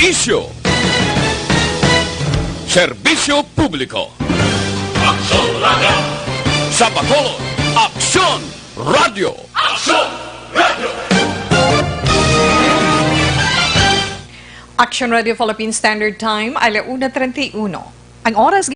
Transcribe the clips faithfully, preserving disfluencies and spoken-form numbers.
Isyu. Serbisyo publiko. Aksyon Radio. Sa Bacolod, Aksyon Radio. Aksyon Radio. Action Radio Philippine Standard Time, ala una treinta y uno. Ang oras.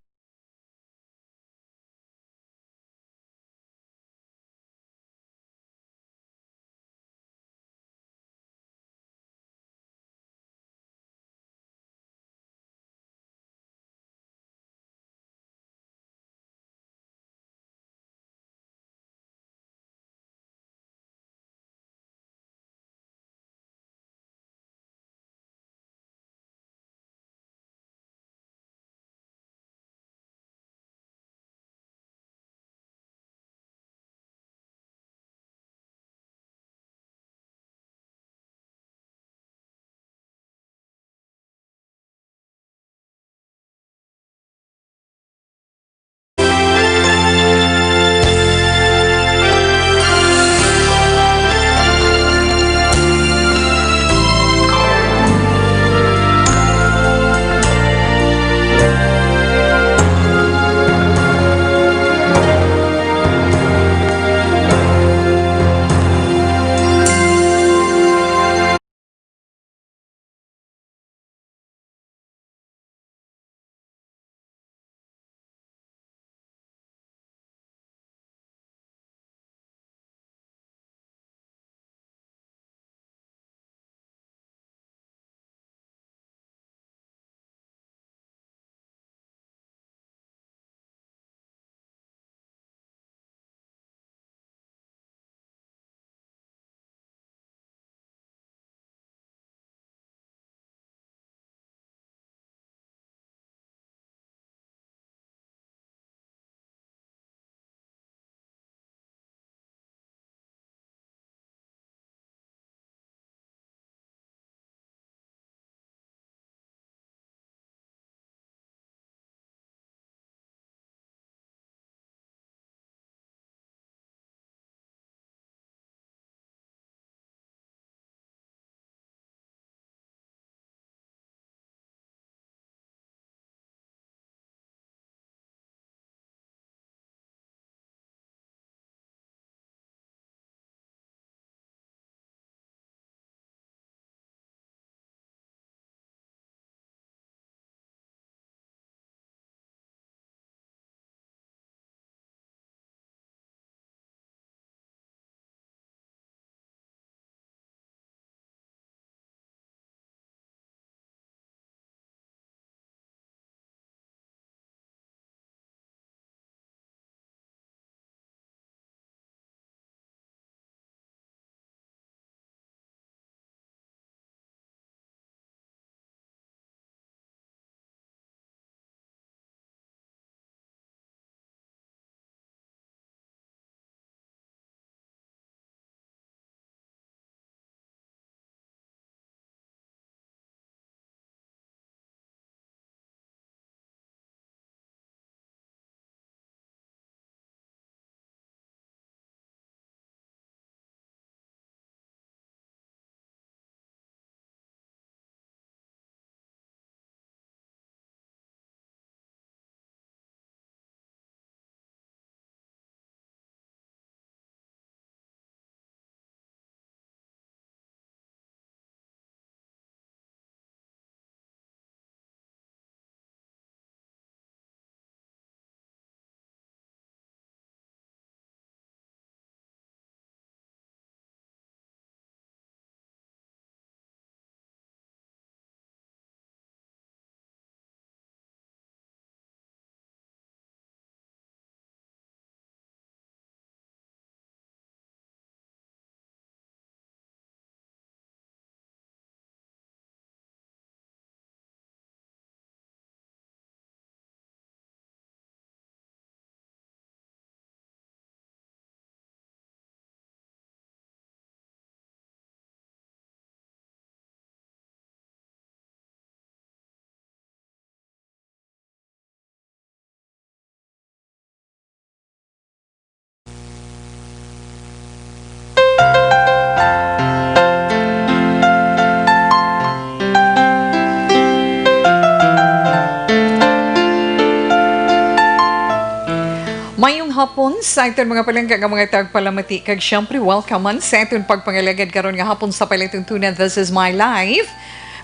Pon sa aton mga palangga nga mga tagpalamati, kag siyempre, welcome man sa aton pagpangalagad karon nga hapon sa palatuntunan, This Is My Life,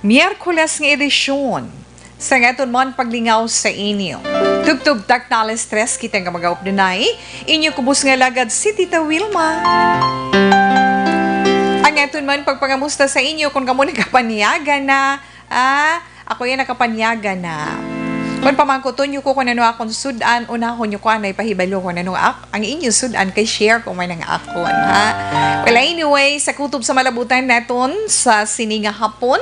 Miyerkules nga edisyon. Sa aton man paglingaw sa inyo, tubtob takna alas tres kita nga magaupdanay. Inyo kubos nga alagad si Tita Wilma. Ang aton man pagpangamusta sa inyo, kung kamo nagkapanyaga na, ah, ako yan nakapanyaga na. Kung pamangkuton nyo ko kung ano akong sudan, unahon nyo ko anay pahibalo kung ano ak ang inyo sudan kay share ko man ang akon, ha? Well, anyway, sa kutob sa malabutan naton sa sini nga hapon,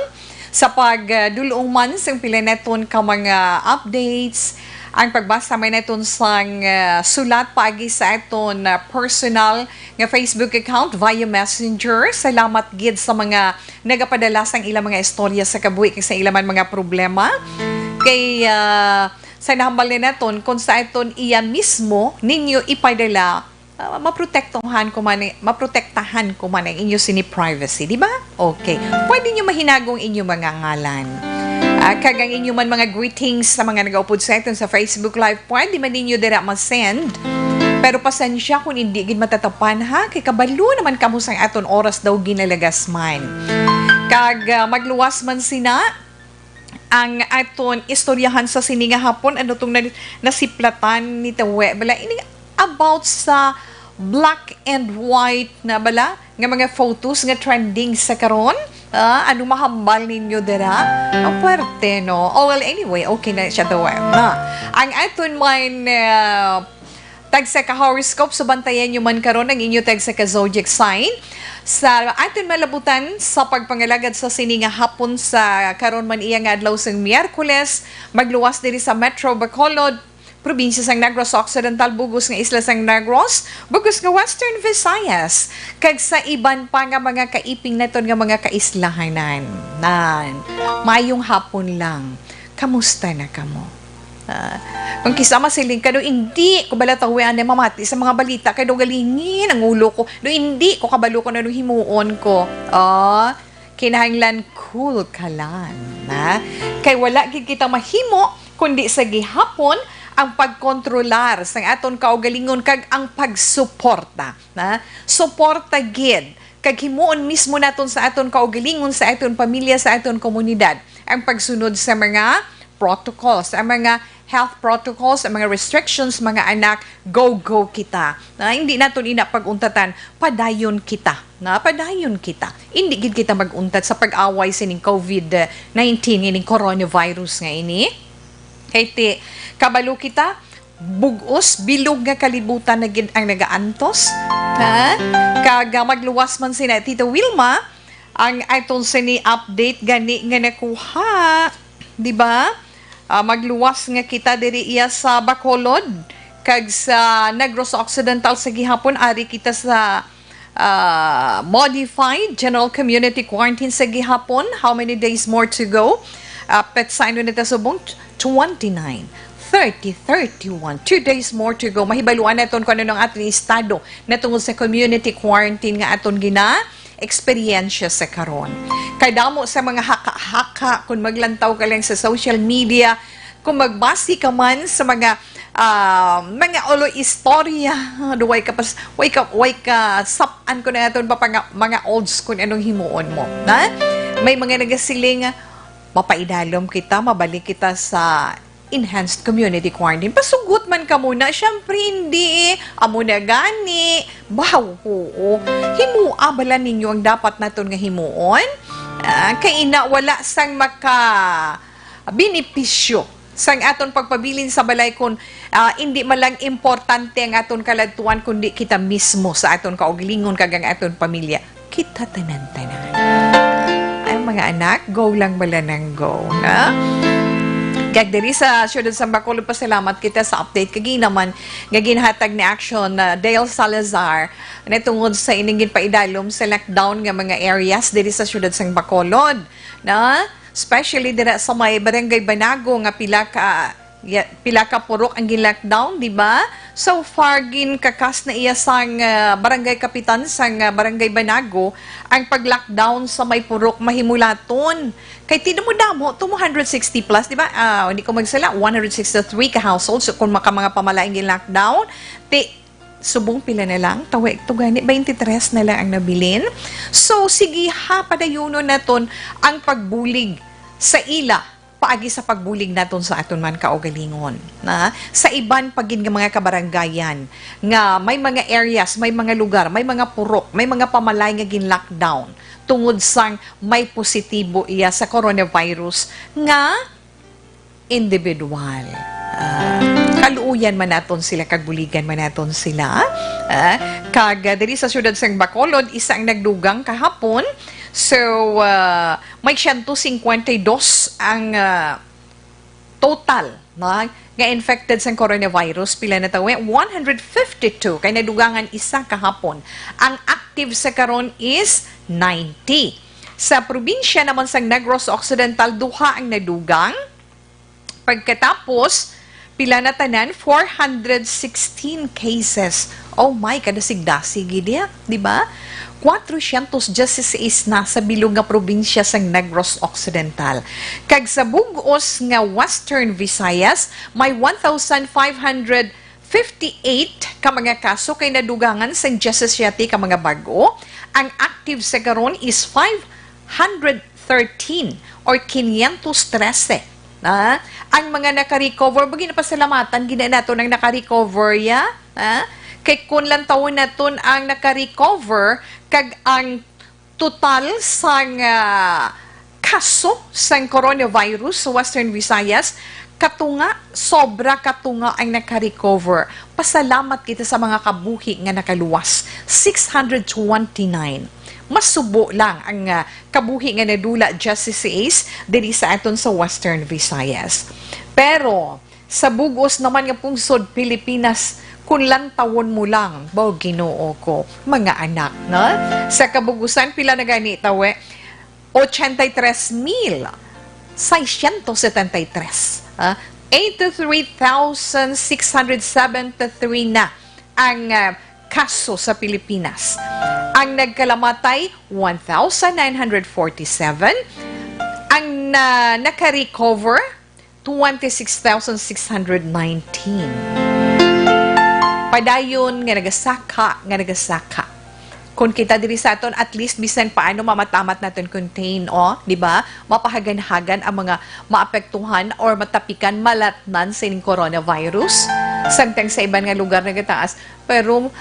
sa pagdulong man sang pila naton ka mga updates, ang pagbasa man naton sang, ah, sulat paagi sa aton, ah, personal nga Facebook account via Messenger. Salamat gid sa mga nagapadala sang ilang mga istorya sa kabuhi kag sa ilang man mga problema. Kay, ah, sa nahambal ni naton, kung sa aton iya mismo ninyo ipadala, ah, maprotektahan ko man, maprotektahan ko man ang inyo sini privacy, di ba? Okay. Pwede nyo mahinagong inyo mga ngalan. Ah, kag ang inyo man mga greetings sa mga nagaupod sa aton sa Facebook Live, pwede man ninyo dira ma-send. Pero pasensya kung hindi gid matatapan, ha? Kay kabalo naman kamo sang aton oras daw ginalagas man. Kag, ah, magluwas man sina ang aton istoryahan sa sini nga hapon, ano tong na-, nasiplatan ni Tawe? Bala, ini about sa black and white na bala nga mga photos nga trending sa karon. Ah, ano mahambal ninyo dira? Ang pwerte, no? Oh, well, anyway, okay na siya, Tawe. Na, ang aton man, ah, tagsa ka horoscope, so bantayan nyo man karon ang inyo tagsa ka zodiac sign. Sa aton malabutan sa pagpangalagad sa sini nga hapon sa karon man iya nga adlaw sang Miyerkules, magluwas diri sa Metro Bacolod, probinsya sang Negros Occidental, bugos nga isla sang Negros, bugos nga Western Visayas, kag sa iban pa nga mga kaiping naton nga mga kaislahanan. Nan, mayong hapon lang. Kamusta na kamo? Ah, kung kisa masiling ka, "No, hindi ko bala tawi anay mamati sa mga balita kay daw galingin ang ulo ko. No, hindi ko kabalo kung anong himuon ko." Ah, kinahanglan cool ka lang, ha? Kay wala gid kita mahimo kundi sa gihapon ang pagkontrolar sang aton kaugalingon kag ang pagsuporta, ha? Suporta gid kag himuon mismo naton sa aton kaugalingon, sa aton pamilya, sa aton komunidad ang pagsunod sa mga protocols, ang mga health protocols, ang mga restrictions, mga anak, go, go kita. Na, hindi naton ina pag-untatan, padayon kita. Na, padayon kita. Hindi gid kita mag-untat sa pag-away sining covid nineteen, ining coronavirus nga ini. Kay ti, kabalo kita, bugos, bilog nga kalibutan na gid ang nagaantos. Ha? Kag, ah, magluwas man sina Tita Wilma, ang aton sini update gani nga nakuha, di ba? Ah, magluwas nga kita diri iya sa Bacolod kag sa Negros Occidental sa gihapon, ari kita sa, ah, modified general community quarantine sa gihapon. How many days more to go? Ah, petsa ano na ta subong? Twenty-nine, thirty, thirty-one. Two days more to go. Mahibaluan naton kung ano ang aton estado na tungod sa community quarantine nga aton gina eksperyensya sa karon. Kay damo sa mga haka-haka, kung maglantaw ka lang sa social media, kung magbasi ka man sa mga, ah, mga ulo istorya, do way ka pas-, way ka, way ka sap-an ko na aton pa panga-, mga olds kung anong himuon mo, na? May mga nagasiling, "Mapaidalom kita, mabalik kita sa enhanced community quarantine." Pasugot man ka muna. Siyempre, hindi eh. Amo na gani. Baw, oo. Himua bala ninyo ang dapat naton nga himuon? Ah, kay ina, wala sang maka benepisyo sang aton pagpabilin sa balay kung, ah, hindi man lang importante ang aton kaladtuan, kundi kita mismo sa aton kaugalingon kag ang aton pamilya. Kita tanan-tanan. Ay, mga anak, go lang bala nang go, na? Kag diri sa siyudad sang Bacolod, pasalamat kita sa update kagina man nga ginhatag ni Action, ah, Dale Salazar na tungod sa ining ginpaidalom sa lockdown nga mga areas diri sa siyudad sang Bacolod, na? Especially dira sa may Barangay Banago nga pila ka ya, pila ka purok ang gin-lockdown, di ba? So far, ginkakas na iya sang, ah, barangay kapitan sang, ah, Barangay Banago ang pag-lockdown sa may purok Mahimulaton. Kay ti-, damo-damo, two hundred sixty plus, di ba? Ah, hindi ko magsala, one hundred sixty-three ka households. So, kung maka mga pamalaing gin-lockdown, ti, Subong pila na lang? Tawi to gani, twenty-three na lang ang nabilin. So, sige ha, padayunon naton ang pagbulig sa ila paagi sa pagbulig naton sa aton man kaugalingon, na sa iban pa gid nga mga kabarangayan nga may mga areas, may mga lugar, may mga purok, may mga pamalay nga gin-lockdown tungod sang may positibo iya sa coronavirus nga individual. Ah, kaluoyan man naton sila, kag buligan man naton sila. Ah, kag, ah, diri sa siyudad sang Bacolod, isa ang nagdugang kahapon. So, ah, may siyento singkwenta y dos ang, ah, total, no, nga infected sang coronavirus. Pila na tawi? One hundred fifty-two. Kay nadugangan isa kahapon. Ang active sa karon is ninety. Sa probinsya naman sang Negros Occidental, duha ang nadugang. Pagkatapos, pila na tanan? Four hundred sixteen cases. Oh my, kadasig-dasig gid ya, di ba? Cuatrocientos dieciséis na sa bilog nga probinsya sang Negros Occidental. Kag sa bug-os nga Western Visayas, may one thousand five hundred fifty-eight ka mga kaso kay nadugangan sang diyasisiete ka mga bag-o. Ang active sa karon is five hundred thirteen or quinientos trese. Ah, ang mga naka-recover, bagi napasalamatan gid naton ang naka-recover, ya. Ah, kay kung lantawon naton ang naka-recover kag ang total sang, ah, kaso sang coronavirus sa Western Visayas, katunga, sobra katunga ang naka-recover. Pasalamat kita sa mga kabuhi nga nakaluwas, six hundred twenty-nine. Masubo lang ang, ah, kabuhi nga nadula, Justice Ace, diri sa aton sa Western Visayas. Pero, sa bug-os naman nga pungsod, Pilipinas, kung lantawon mo lang, baw Ginoo ko, mga anak, no? Sa kabugusan, pila na gani, tawe? Ochenta y tres mil seiscientos setenta y tres, ah, eighty-three thousand six hundred seventy-three na ang, ah, kaso sa Pilipinas. Ang nagkalamatay, one thousand nine hundred forty-seven. Ang na, naka-recover, twenty-six thousand six hundred nineteen. Padayon nga nagasaka, nga nagasaka. Kung kita diri sa aton, at least bisan paano mamatamat naton contain, o, di ba? Mapahagan-hagan ang mga maapektuhan or matapikan, malatnan sining coronavirus. Samtang sa iban nga lugar nagataas, pero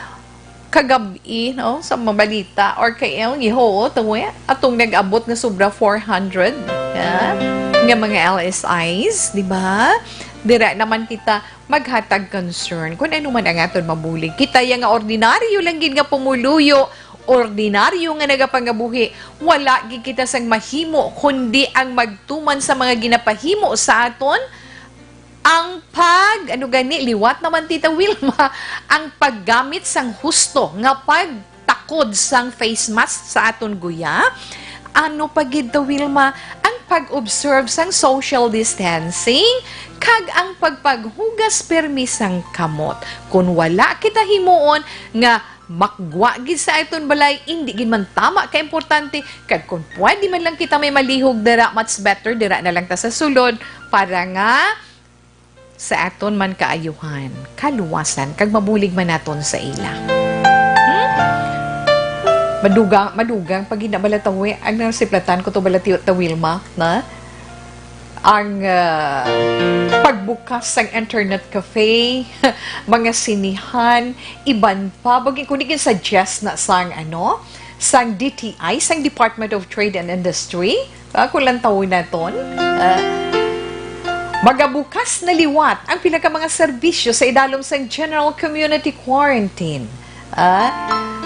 kagab-i, no, sa mga balita or kay ang iho, tawe, atong nag-abot nga sobra four hundred, ya, nga mga L S Is, di ba? Dira naman kita maghatag concern kung ano man ang aton mabulig. Kita ya nga ordinaryo lang gid nga pumuluyo, ordinaryo nga nagapangabuhi, wala gid kita sang mahimo kundi ang magtuman sa mga ginapahimo sa aton, ang pag, ano gani, liwat naman, Tita Wilma, ang paggamit sang husto nga pagtakod sang face mask sa aton guya. Ano pa gid to, Wilma? Ang pag-observe sang social distancing kag ang pagpaghugas pirmi sang kamot. Kung wala kita himuon nga makgwa gid sa aton balay, indi gid man tama ka importante, kag kung pwede man lang kita may malihog dira, much better, dira na lang ta sa sulod para nga sa aton man kaayuhan, kaluwasan, kag mabulig man naton sa ila. Hmm? Madugang, madugang pag ginabalatawi, ang nasiplatan ko to balatiyo ta Wilma, na? Ang, ah, pagbukas sang internet cafe, mga sinihan, iban pa, bagi ko ni gin-suggest na sang, ano, sang D T I, sang Department of Trade and Industry, ah, kung lantawon naton, ah, magabukas na liwat ang pila ka mga serbisyo sa idalom sang general community quarantine. Ah,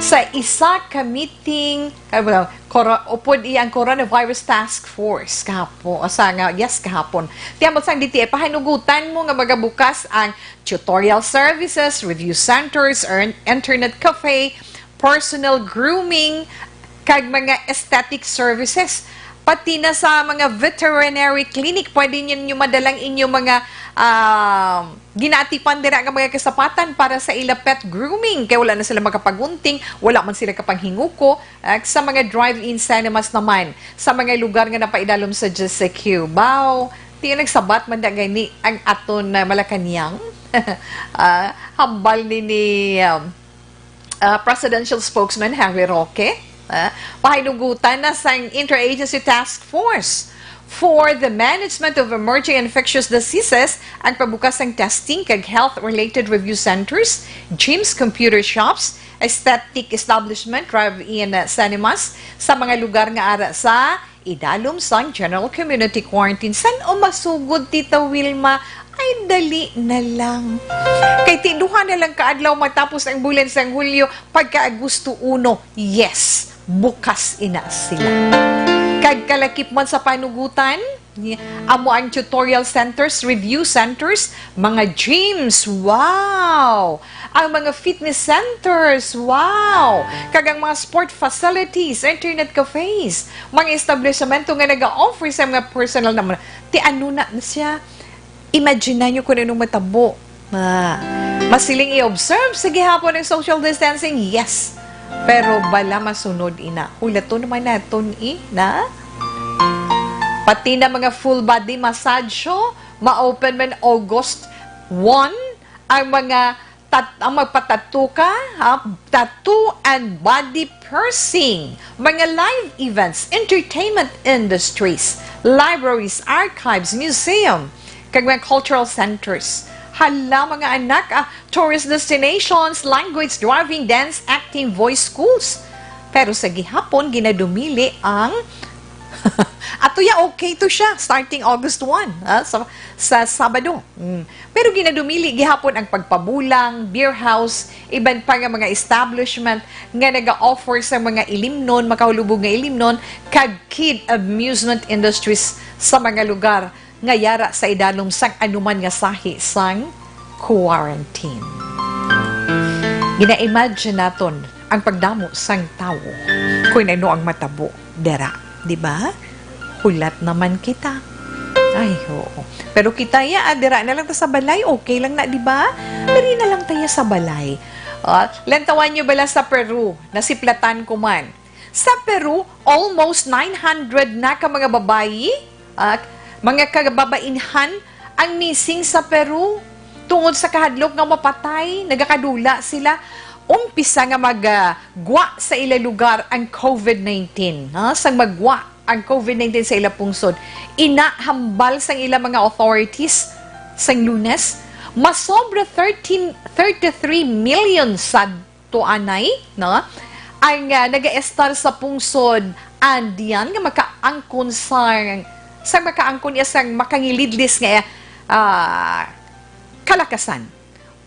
sa isa ka meeting, ah, well, coro-, upod iya ang Coronavirus Task Force kahapon, o sa nga, yes, kahapon. Tiyambal sang D T I, pahanugutan mo nga magabukas ang tutorial services, review centers, or internet cafe, personal grooming, kag mga aesthetic services. Pati na sa mga veterinary clinic, pwede ninyo madala ang inyo mga, ah, ginaatipan dira nga mga kasapatan para sa ila pet grooming. Kay wala na sila makapagunting, wala man sila kapanghinguko. Ah, sa mga drive-in cinemas naman, sa mga lugar nga napaidalom sa G C Q. Baw, tiyo nagsabat man da gani ang aton na Malacañang. Ah, hambal ni, ni, um, ah, Presidential Spokesman Harry Roque, ah, pahinugutan na sang Interagency Task Force for the Management of Emerging Infectious Diseases ang pagbukas sang testing kag health-related review centers, gyms, computer shops, aesthetic establishment, drive-in, ah, cinemas sa mga lugar nga ara sa idalom sang general community quarantine. San-o masugod, Tita Wilma? Ay, dali na lang. Kay ti duha na lang ka adlaw matapos ang bulan sang Hulyo, pagka Agosto uno, yes, bukas ina sila. Kag kalakip man sa panugutan, amo ang tutorial centers, review centers, mga gyms, wow! Ang mga fitness centers, wow! Kag ang mga sport facilities, internet cafes, mga establishmento nga nag-offer sa mga personal na mga, ti ano na siya? Imagine na nyo kung anong matabo. Ah, masiling i-observe sa gihapon ang social distancing, yes. Pero bala masunod ina. Hulaton naman naton i na. Pati na mga full body massage, oh, ma-open man August one ang mga tat ang magpatattoo ka, ha? Tattoo and body piercing, mga live events, entertainment industries, libraries, archives, museum, kag mga cultural centers. Hala, mga anak, ah, tourist destinations, language, driving, dance, acting, voice schools. Pero sa gihapon, ginadumili ang ato ya, okay to siya, starting August one, ah, sa, sa Sabado. Mm. Pero ginadumili gihapon ang pagpabulang, beer house, iban pa nga mga establishment nga naga-offer sa mga ilimnon, makahulubog nga ilimnon, kag kid amusement industries sa mga lugar nga yara sa idalom sang anuman nga sahi sang quarantine. Gina-imagine naton ang pagdamo sang tawo kung ano ang matabo dira, di ba? Hulat naman kita. Ay, oo. Pero kita ya, ah, dira na lang ta sa balay, okay lang na, di ba? Diri na lang ta ya sa balay. Ah, lantawan nyo bala sa Peru, nasiplatan ko man. Sa Peru, almost nine hundred na ka mga babayi, ah, mga kababainhan ang missing sa Peru. Tungod sa kahadlok nga mapatay, nagakadula sila. Umpisa nga mag, ah, gwa sa ila lugar ang covid nineteen, ha? Sang magwa ang covid nineteen sa ila pungsod, ina hambal sang ila mga authorities sang Lunes, masobra thirteen, thirty-three million sad to anay, no? Ang, ah, nagaestar sa pungsod Andean nga makaangkon sang, sang makaangkon niya sang makangilidlis nga, ah, kalakasan.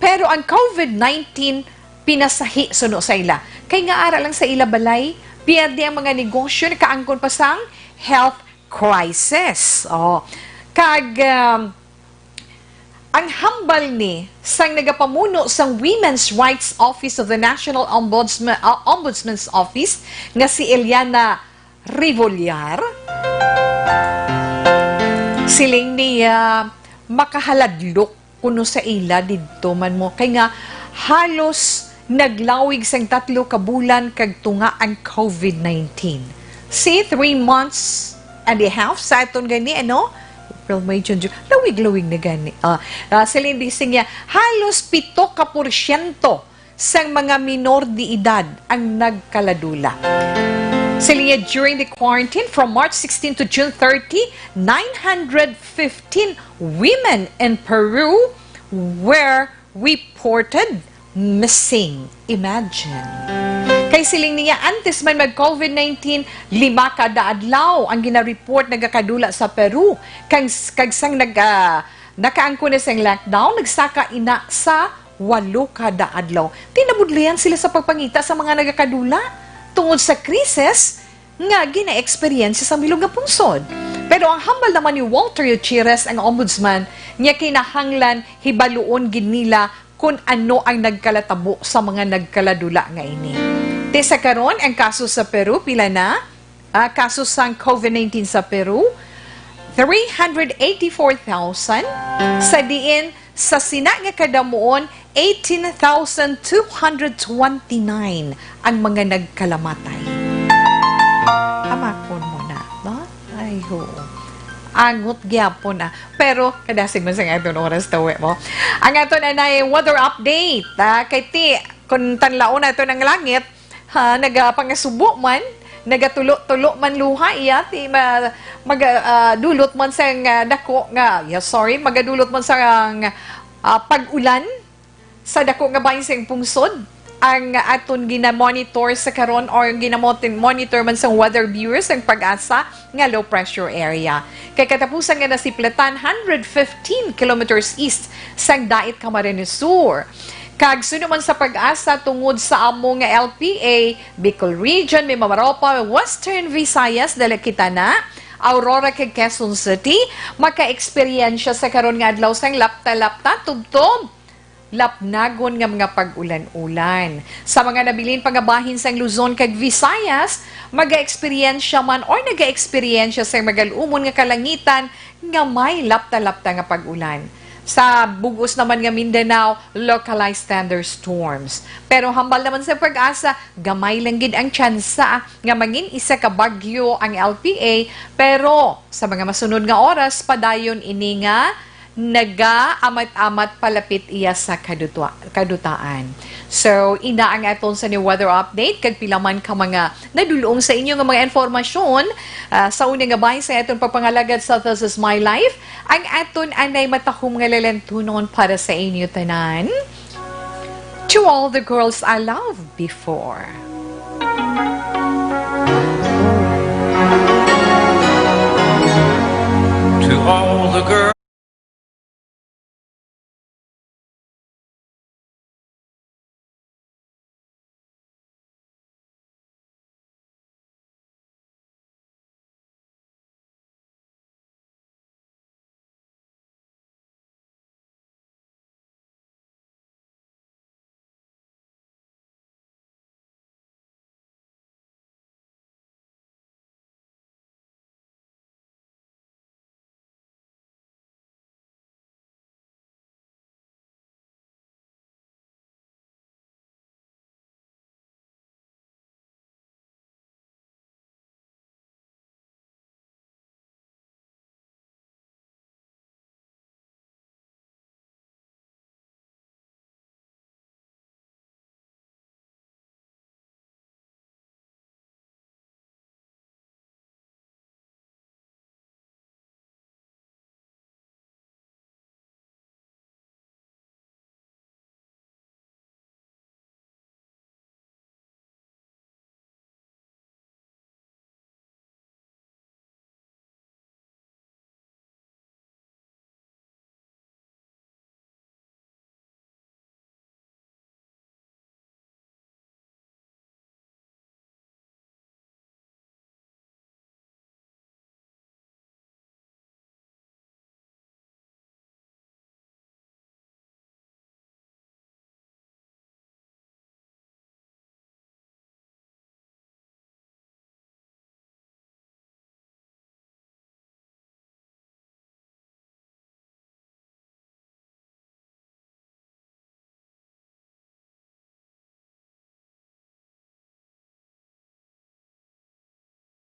Pero ang covid nineteen pinasahi suno sa ila. Kay nga ara lang sa ila balay, pierde ang mga negosyo, nakaangkon pa sang health crisis. Oh. Kag, um, ang hambal ni sang nagapamuno sang Women's Rights Office of the National Ombudsman, uh, Ombudsman's Office nga si Eliana Rebollar, siling niya, makahaladlok kuno sa ila didto man mo, kay nga halos naglawig sang tatlo ka bulan kag tunga ang covid nineteen. See, three months and a half sa aton gani, ano? April, May, June, July. Lawig-lawig na gani. Ah, ah, siling ni siya, halos pito ka porsyento sang mga minor de edad ang nagkaladula. Siling niya, during the quarantine from March sixteen to June thirty, nine hundred fifteen women in Peru were reported missing. Imagine. Kay siling niya, antes man mag covid nineteen, lima kada adlaw ang ginareport nagakadula sa Peru. Kag, kag sang nag, ah, nakaangkon na sang lockdown, nagsaka ina sa walo kada adlaw. Tinabudlayan sila sa pagpangita sa mga nagakadula tungod sa krisis nga ginaeksperyensya sa bilog nga pungsod. Pero ang hambal naman ni Walter Gutierrez, ang ombudsman, niya kinahanglan hibaluon gid nila kun ano ang nagkalatabo sa mga nagkaladula nga ini. Ti sa karon, ang kaso sa Peru, pila na? Ah, kaso sang covid nineteen sa Peru, three hundred eighty-four thousand, sa diin sa sina nga kadamuon, eighteen thousand two hundred twenty-nine ang mga nagkalamatay. Hamakon mo na, no? Ay, ho. Angot gyapon, ah. Pero, kadasig man sa nga itong oras to, eh, mo. Ang aton anay weather update, ah, kay ti, Kung tanlaon naton ang langit, ha, nagapangasubo man, nagatulo-tulo man luha iya, ti ma-, maga-, ah, dulot man sang, ah, dako nga, yeah, sorry, magadulot man sang, ah, pag-ulan sa dako nga bahin sang pungsod. Ang aton ginamonitor sa karon or ginamonitor man sang Weather Bureau sang PAGASA, nga low pressure area. Kay katapusan nga nasiplatan, hundred fifteen kilometers east sang Dait Camarines Sur. Kag suno man sa PAGASA, tungod sa amo nga L P A, Bicol Region, Mimaropa, Western Visayas, dala kita na, Aurora kag Quezon City, maka-eksperyensya sa karon nga adlaw sang lapta-lapta, tubtob lapnagon nga mga pag-ulan-ulan. Sa mga nabilin pa nga bahin sang Luzon kag Visayas, magaeksperyensya man or nagaeksperyensya sa magal-umon nga kalangitan nga may lapta-lapta nga pag-ulan. Sa bug-os naman nga Mindanao, localized thunderstorms. Pero hambal naman sa PAGASA, gamay lang gid ang tsansa nga mangin isa ka bagyo ang L P A, pero sa mga masunod nga oras, padayon ini nga nagaamat-amat palapit iya sa kadutua-, kadutaan. So, ina ang aton sa new weather update, kag pila man ka mga nadulong sa inyo nga mga informasyon, ah, sa una nga bahin sa aton pagpangalagad sa This Is My Life, ang aton anay matahom nga lalantunon para sa inyo tanan. To all the girls I loved before. To all the girls.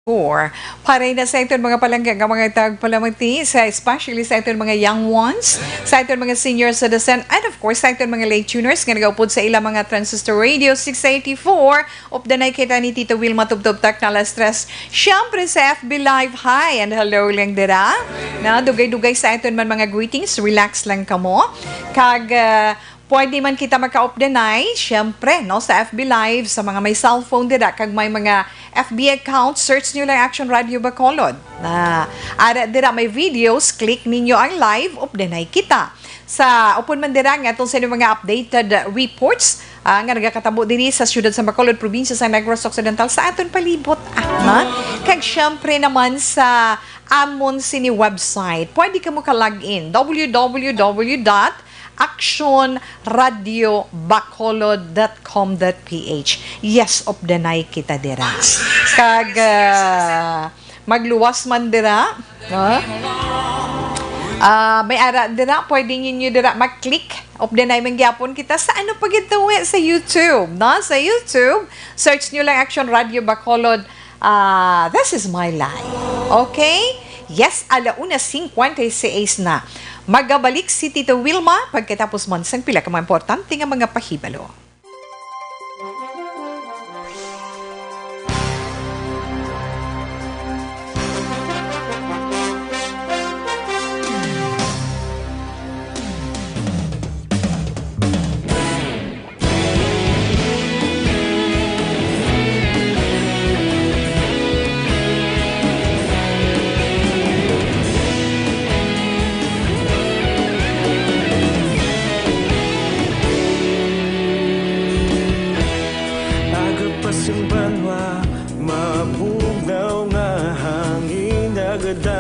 Four. Para na sa iton mga palangga nga mga tagpalamati, sa, especially sa iton mga young ones, sa iton mga senior citizen, and of course, sa iton mga late tuners nga nagaupod sa ilang mga transistor radio six eighty-four, updanay kita ni Tito Wilma Tubtob Taknal Stress. Siyempre sa F B Live, hi and hello lang dira. Na, dugay-dugay sa iton man mga greetings, relax lang kamo. Kag, ah, pwede man kita makaupdanay, siyempre, no, sa F B Live, sa mga may cellphone dira, kag may mga F B account, search nyo lang Action Radio Bacolod. Na, ara dira may videos, click ninyo ang live, updanay kita. Sa, upod man dira nga atong sa inyong mga updated reports, ah, nga nagakatabo diri sa siyudad sa Bacolod, probinsya sa Negros Occidental, sa aton palibot, ah, ha? Kag siyempre naman sa amon sini website. Pwede kamo ka-log in, W W W dot action radio bacolod dot com dot P H. Yes, updanay kita dira. Kag, ah, magluwas man dira, no? Ah, may ara dira, pwede ninyo dira mag-click. Updanay man gyapon kita sa ano pa gid to, eh, sa YouTube, no? Sa YouTube, search nyo lang Action Radio Bacolod. Ah, this is my life. Okay? Yes, ala una cincuenta y seis na. Magabalik si Tito Wilma pagkatapos man sang pila ka mga importante nga mga pahibalo.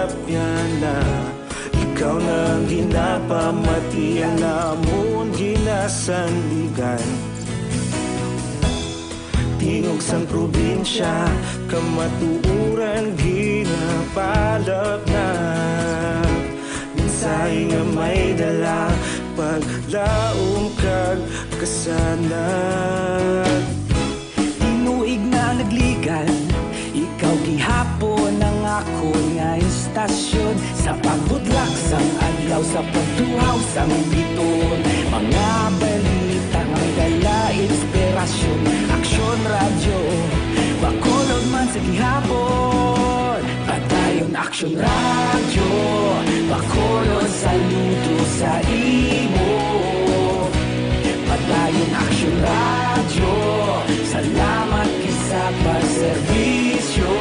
Yana, ikaw na ang ginapamati, ang amon ginasandigan. Tingog sang probinsya, kamatuoran ginapalapnag. Mensahe nga may dala, paglaom kag kasanag. Tinuig na nagligan, ikaw gihapon ang akon nga istasyon. Sa pagbutlak sang adlaw, sa pagtuhaw sang biton, mga balita nga may dala inspirasyon. Aksyon Radyo, Bacolod man sa gihapon. Padayon Aksyon Radyo, Bacolod, saludo sa imo. Padayon Aksyon Radyo, salamat gid sa pagserbisyo.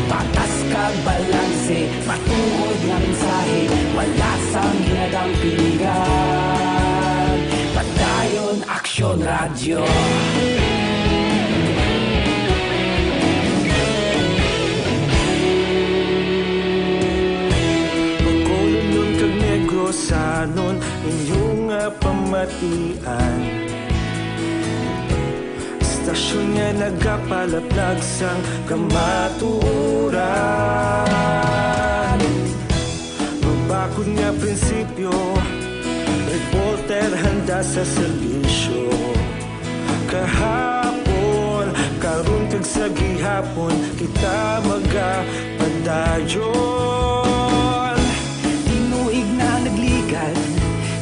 Patas kag balanse, matuod nga mensahe, wala sang ginadampigan. Padayon Aksyon Radyo. Bacolodnon kag Negrosanon, inyo nga pamatian. Istasyon nga nagapalaplag sang kamatuoran. Mabakod nga prinsipyo, reporter handa sa serbisyo. Kahapon, karon kag sa gihapon, kita magapadayon. Tinuig na nagligan,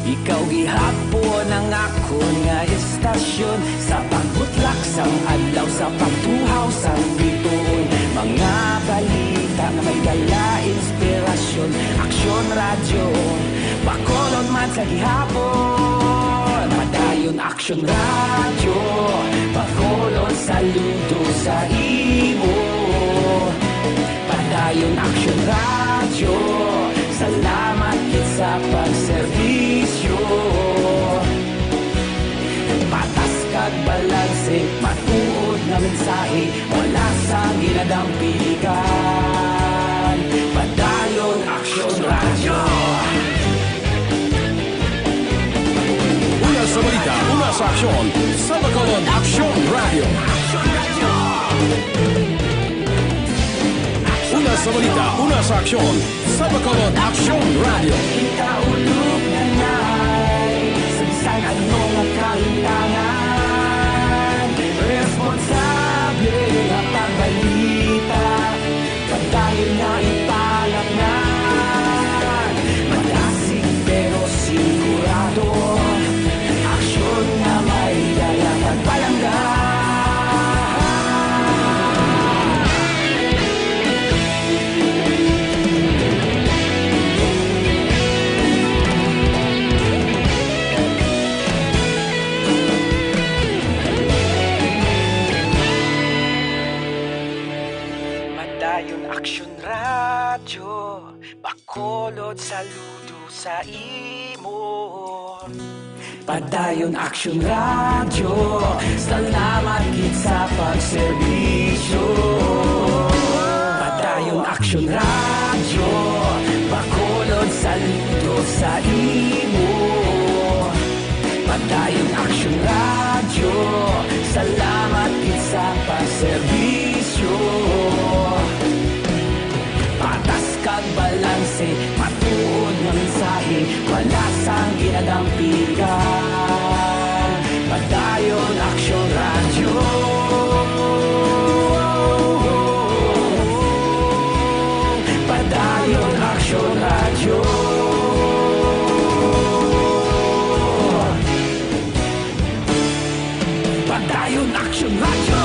ikaw gihapon ang akon nga istasyon. Sa pagbutlak sang adlaw, sa pagtuhaw sang bituon, mga balita nga may dala inspirasyon. Aksyon Radyo, Bacolod man sa gihapon. Padayon Aksyon Radyo, Bacolod, saludo sa imo. Padayon Aksyon Radyo, salamat gid sa pagserbisyo. Patas kag balanse, matuod nga mensahe, wala sang ginadampigan. Padayon Aksyon Radyo. Una sa balita, una sa aksyon, sa Bacolod Aksyon Radyo. Una sa balita, una sa aksyon, sa Bacolod Aksyon Radyo. Kita ulog na nay, sa bisan ano nga kahitangan, responsable nga pagbalita. Padayon nga ipalapngan, madasig pero sigurado. Aksyon nga may dala pagpalangga. Padayon Aksyon Radyo, Bacolod, saludo sa imo. Padayon Aksyon Radyo, salamat gid sa pagserbisyo. Padayon Aksyon Radyo, Bacolod, saludo sa imo. Padayon Aksyon Radyo, salamat gid sa pagserbisyo. Patas kag balanse, matuod nga mensahe, wala sang ginadampigan. Padayon Aksyon Radyo. Padayon Aksyon Radyo. Padayon Aksyon Radyo.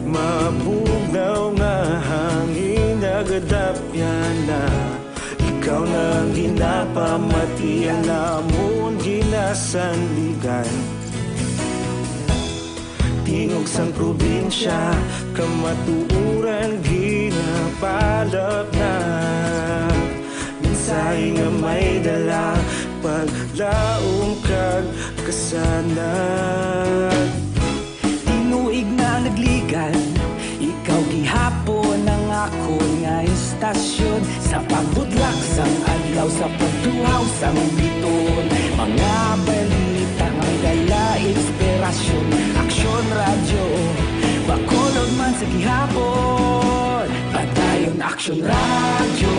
Mabugnaw nga hangin nagadapyan na. Ikaw na ang ginapamati, ang amon ginasandigan. Tingog sang probinsya, kamatuoran ginapalap na. Mensahe nga may dala, paglaom kag kasanag. Tinuig na nagligan, ikaw gihapon ang akon nga istasyon. Sa pagbudlak sang adlaw, sa pagtuhaw sang biton, mga balita may dala inspirasyon. Aksyon Radyo, Bacolod man sa gihapon. Padayon Aksyon Radyo,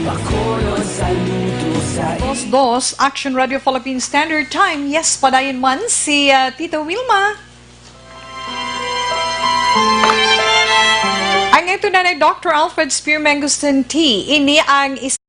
Bacolod, saludo sa Dos dos, Action Radio Philippine Standard Time. Yes, padayon man si, ah, Tita Wilma. Ang ito na ni Doctor Alfred Spearman Gustin T. Ini ang is-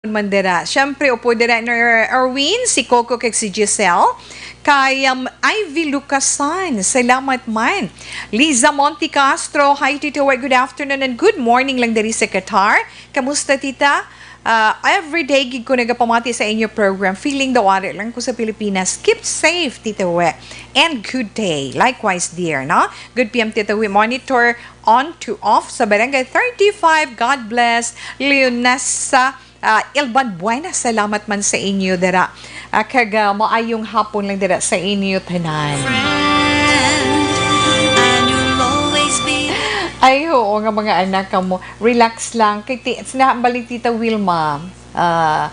man dira. Siyempre, upo dira ni Er-, Erwin, si Coco, kag si Giselle. Kay, um, Ivy Lucasan, salamat man. Liza Monte Castro, hi, Tito Wet, good afternoon and good morning lang diri sa Qatar. Kamusta, Tita? Ah, every day gid ko nagapamati sa inyo program. Feeling daw ari lang ko sa Pilipinas. Keep safe, Tita Wet. And good day. Likewise, dear, no? Good P M, Tita Wet. Monitor on to off sa Barangay thirty-five. God bless. Leonessa, ah, Ilban Buena, salamat man sa inyo dira. Ah, kag, ah, maayong hapon lang dira sa inyo tanan. Friend, and you'll always be Ay, oo nga, mga anak kamo. Relax lang. Kay ti-, sinahambal ni Tita Wilma, ah,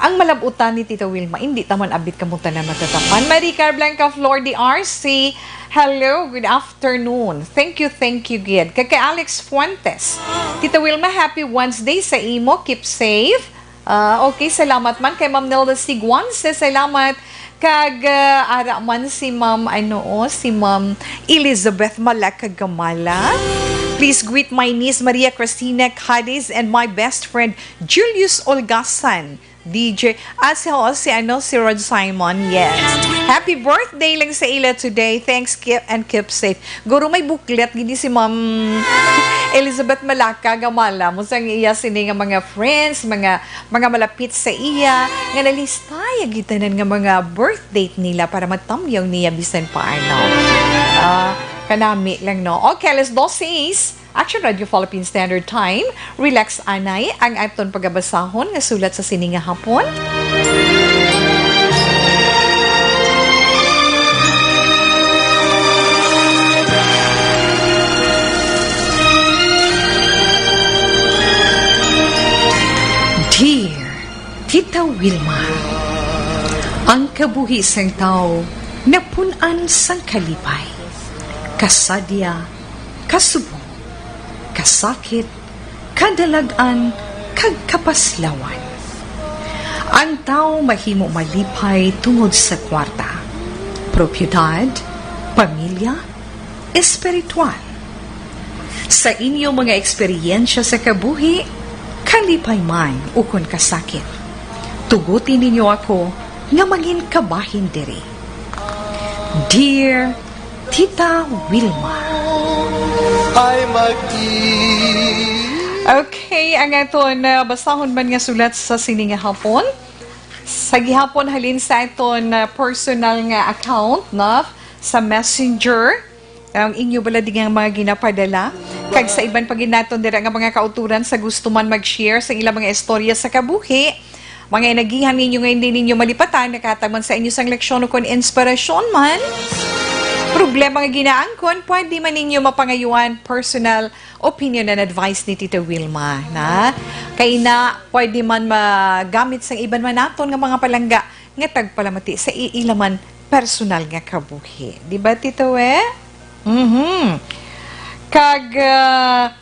ang malab-utan ni Tita Wilma, hindi taman abit kamo tanan matatapan. Maricar Blanca Flor D R C, hello, good afternoon. Thank you, thank you, gid. Kay, kay Alex Fuentes, Tita Wilma, happy Wednesday sa imo. Keep safe. Ah, okay, salamat man kay Ma'am Nelda Siguanse, salamat. Kag, ah, ara man si Ma'am, ano, oh, si Ma'am Elizabeth Malaka Gamala. Please greet my niece Maria Cristina Cadiz and my best friend Julius Olgasan, D J. Ah, si, oh, si, ano, si Rod Simon, yes. Happy birthday lang sa ila today. Thanks, keep, and keep safe. Guro, may booklet gini si Ma'am Elizabeth Malaka Gamala. Mo sang iya sini nga mga friends, mga, mga malapit sa iya, nga nalista ya gitanan nga mga birth date nila para matamyaw niya bisan paano. Ah, kanami lang, no? Okay, alas dose is Action Radio Philippine Standard Time, relax anay ang aton pagabasahon nga sulat sa sini nga hapon. Dear Tita Wilma, ang kabuhi sang tawo napun-an sang kalipay, kasadya, kasubong, kasakit, kadalag-an, kag kapaslawan. Ang tawo mahimo malipay tungod sa kwarta, propiedad, pamilya, espiritual. Sa inyo mga eksperyensya sa kabuhi, kalipay man ukon kasakit, tuguti ninyo ako nga mangin kabahin diri. Dear Tita Wilma. Ay, magdi- Okay, ang aton, ah, basahon man nga sulat sa sini nga hapon. Sa gihapon, halin sa aton, ah, personal nga account, no? Sa Messenger. Ang inyo bala di nga mga ginapadala. Kag sa iban pa gid naton dira nga mga kauturan sa gusto man mag-share sa ilang mga istorya sa kabuhi, mga inagihan ninyo nga hindi ninyo malipatan, nakahatag man sa inyo sang leksyon o kon inspirasyon man. Problema nga ginaangkon, pwede man ninyo mapangayuan personal opinion and advice ni Tita Wilma, na kay na pwede man magamit sang iban man naton nga mga palangga nga tagpalamati sa i-, ila man personal nga kabuhi. Di ba, Tita We? Mhm. Kag, ah,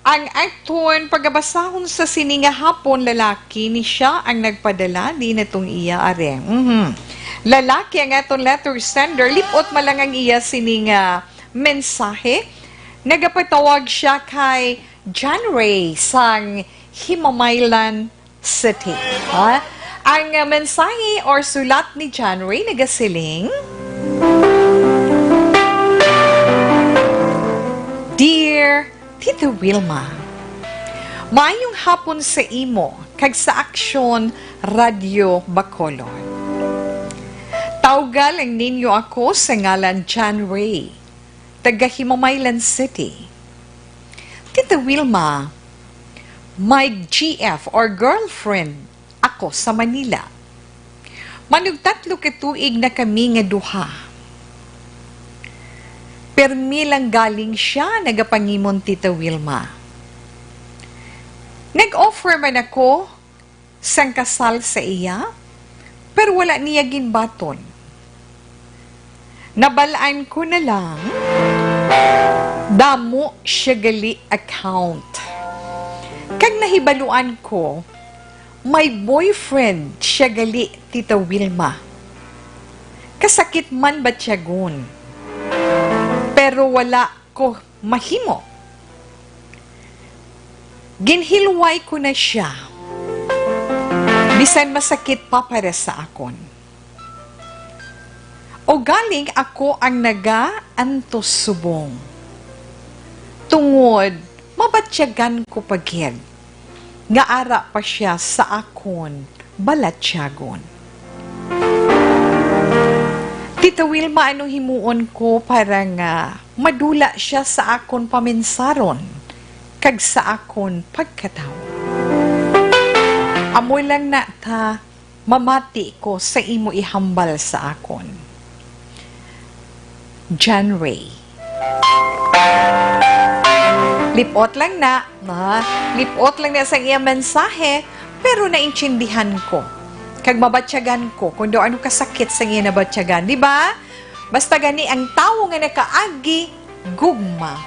ang aton pagabasahon sa sini nga hapon, lalaki ni siya ang nagpadala, di na tong iya, are. Mhm. Lalaki ang aton letter sender, lipot man lang ang iya sini nga mensahe. Nagapatawag siya kay John Ray sang Himamaylan City. Ha? Ang, uh, mensahe or sulat ni John Ray nagasiling, Dear Tita Wilma, maayong hapon sa imo kag sa Aksyon Radyo Bacolod. Tawga lang ninyo ako sa ngalan John Ray, taga Himamaylan City. Tita Wilma, may G F or girlfriend ako sa Manila. Manugtatlo ka tuig na kami nga duha. Permi lang galing siya nagapangimon, Tita Wilma. Nag-offer man ako sang kasal sa iya, pero wala niya ginbaton. Nabal-an ko na lang, damo siya gali account. Kag nahibaluan ko, may boyfriend siya gali, Tita Wilma. Kasakit man batyagon, pero wala ko mahimo. Ginhilway ko na siya, bisan masakit pa para sa akon. Ugaling ako ang nagaantos subong, tungod mabatyagan ko pa gid nga ara pa siya sa akon balatyagon. Tita Wilma, ano himuon ko para nga madula siya sa akon paminsaron kag sa akon pagkatawo? Amo lang na ta, mamati ko sa imo ihambal sa akon. John Ray. Lipot lang na, ha? Lipot lang na sa iyang mensahe, pero naintindihan ko. Kag mabatyagan ko kung daw ano kasakit sa iya nabatyagan, di ba? Basta gani ang tawo nga nakaagi gugma.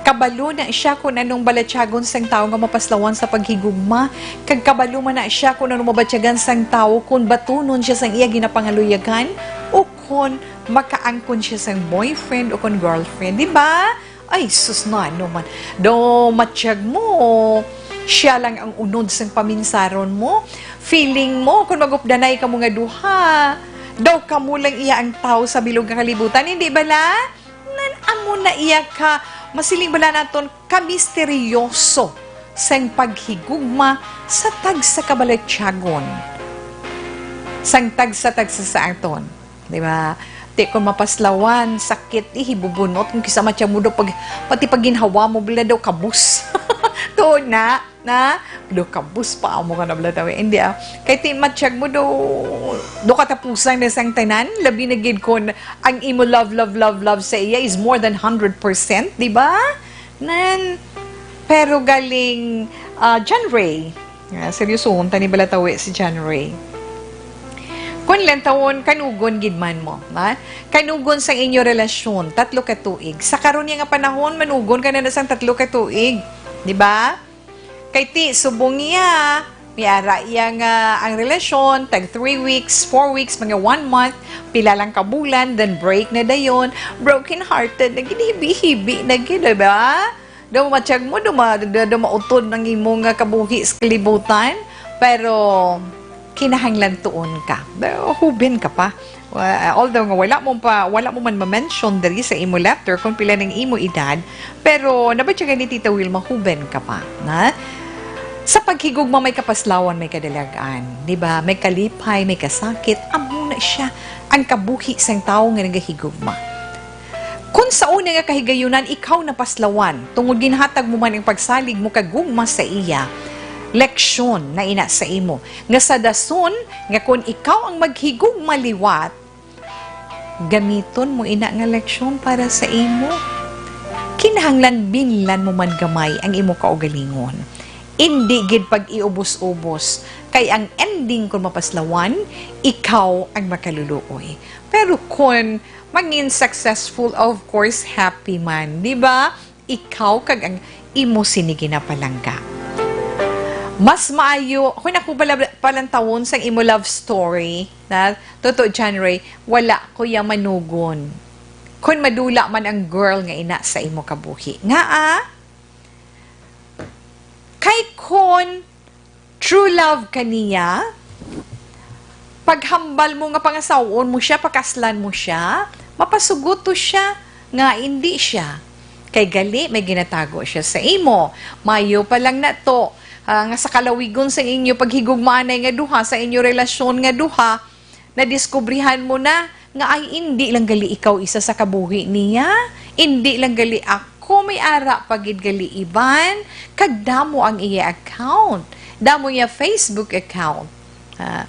Kabalo na siya kung anong balatyagon sang tawo nga mapaslawan sa paghigugma, kag kabalo man na siya kung anong mabatyagan sang tawo kung batunon siya sang iya ginapangaluyagan o kon makaangkon siya sang boyfriend o kon girlfriend, di ba? Ay, sus, na ano man. Daw matyag mo, siya lang ang unod sang paminsaron mo. Feeling mo, kung magupdanay kamo nga duha, daw kamo lang iya ang tawo sa bilog nga kalibutan. Hindi bala? Nan amo na iya ka, masiling bala naton, kamisteryoso sang paghigugma sa tagsa ka balatyagon, sang tagsa-tagsa sa aton. Di ba? Ti kon mapaslawan, sakit, ihibubunot, kung kisa matya mo daw pag, pati pag ginhawa mo, bila daw kabus. Tuo na, na, daw kabus pa amo ka na, bila tawi. Hindi, ah. Kay ti matyag mo daw, daw katapusan na sang tanan, labi na gid kon ang imo love, love, love, love sa iya is more than hundred percent, di ba? Nan, pero galing, ah, John Ray, ah, seryosohon ta ni, bila tawi, si John Ray. Kun lantawon, kanugon gid man mo, ha? Kanugon sang inyo relasyon, tatlo ka tuig. Sa karon niya nga panahon, manugon ka na na sang tatlo ka tuig. Di ba? Kay ti, subong niya, may ara iya nga ang relasyon, tag three weeks, four weeks, mga one month, pila lang ka bulan, then break na dayon, broken-hearted na gid, hibi-hibi na gid, di ba? Daw matyag mo, daw ma-, daw, daw mautod ang imo nga kabuhi sa kalibutan, pero kinahanglan tuon ka. Daw huben ka pa. Wa-, although nga wala mo pa, wala mo man ma-mention diri sa imo letter kung pila ning imo edad, pero nabatyagan ni Tita Wilma, huben ka pa, na? Sa paghigugma may kapaslawan, may kadalagan, di ba? May kalipay, may kasakit, amo na siya ang kabuhi sang tawo nga nagahigugma. Kun sa una nga kahigayunan ikaw napaslawan tungod ginhatag mo man ang pagsalig mo kag gugma sa iya, leksyon na ina sa imo, nga sa dason nga kun ikaw ang maghigugma liwat, gamiton mo ina nga leksyon para sa imo. Kinahanglan binlan mo man gamay ang imo kaugalingon. Indi gid pag-iubos-ubos, kay ang ending, kun mapaslawan, ikaw ang makaluluoy. Pero kun mangin successful, of course, happy man, di ba? Ikaw kag ang imo sini ginapalangga. Mas maayo, kung ako pala, palantawon sang imo love story, na, totoo, John Ray, wala ko ya manugon. Kun madula man ang girl nga ina sa imo kabuhi. Nga, ah? Kay kun true love ka niya, paghambal mo nga pangasawon mo siya, pakaslan mo siya, mapasugot to siya nga indi siya. Kay gali may ginatago siya sa imo. Mayo pa lang na to, ah, nga sa kalawigon sa inyo paghigugmaanay nga duha, sa inyo relasyon nga duha, nadiskubrihan mo na nga ay indi lang gali ikaw isa sa kabuhi niya, indi lang gali ako, may ara pa gid gali iban, kag damo ang iya account, damo iya Facebook account. Ah,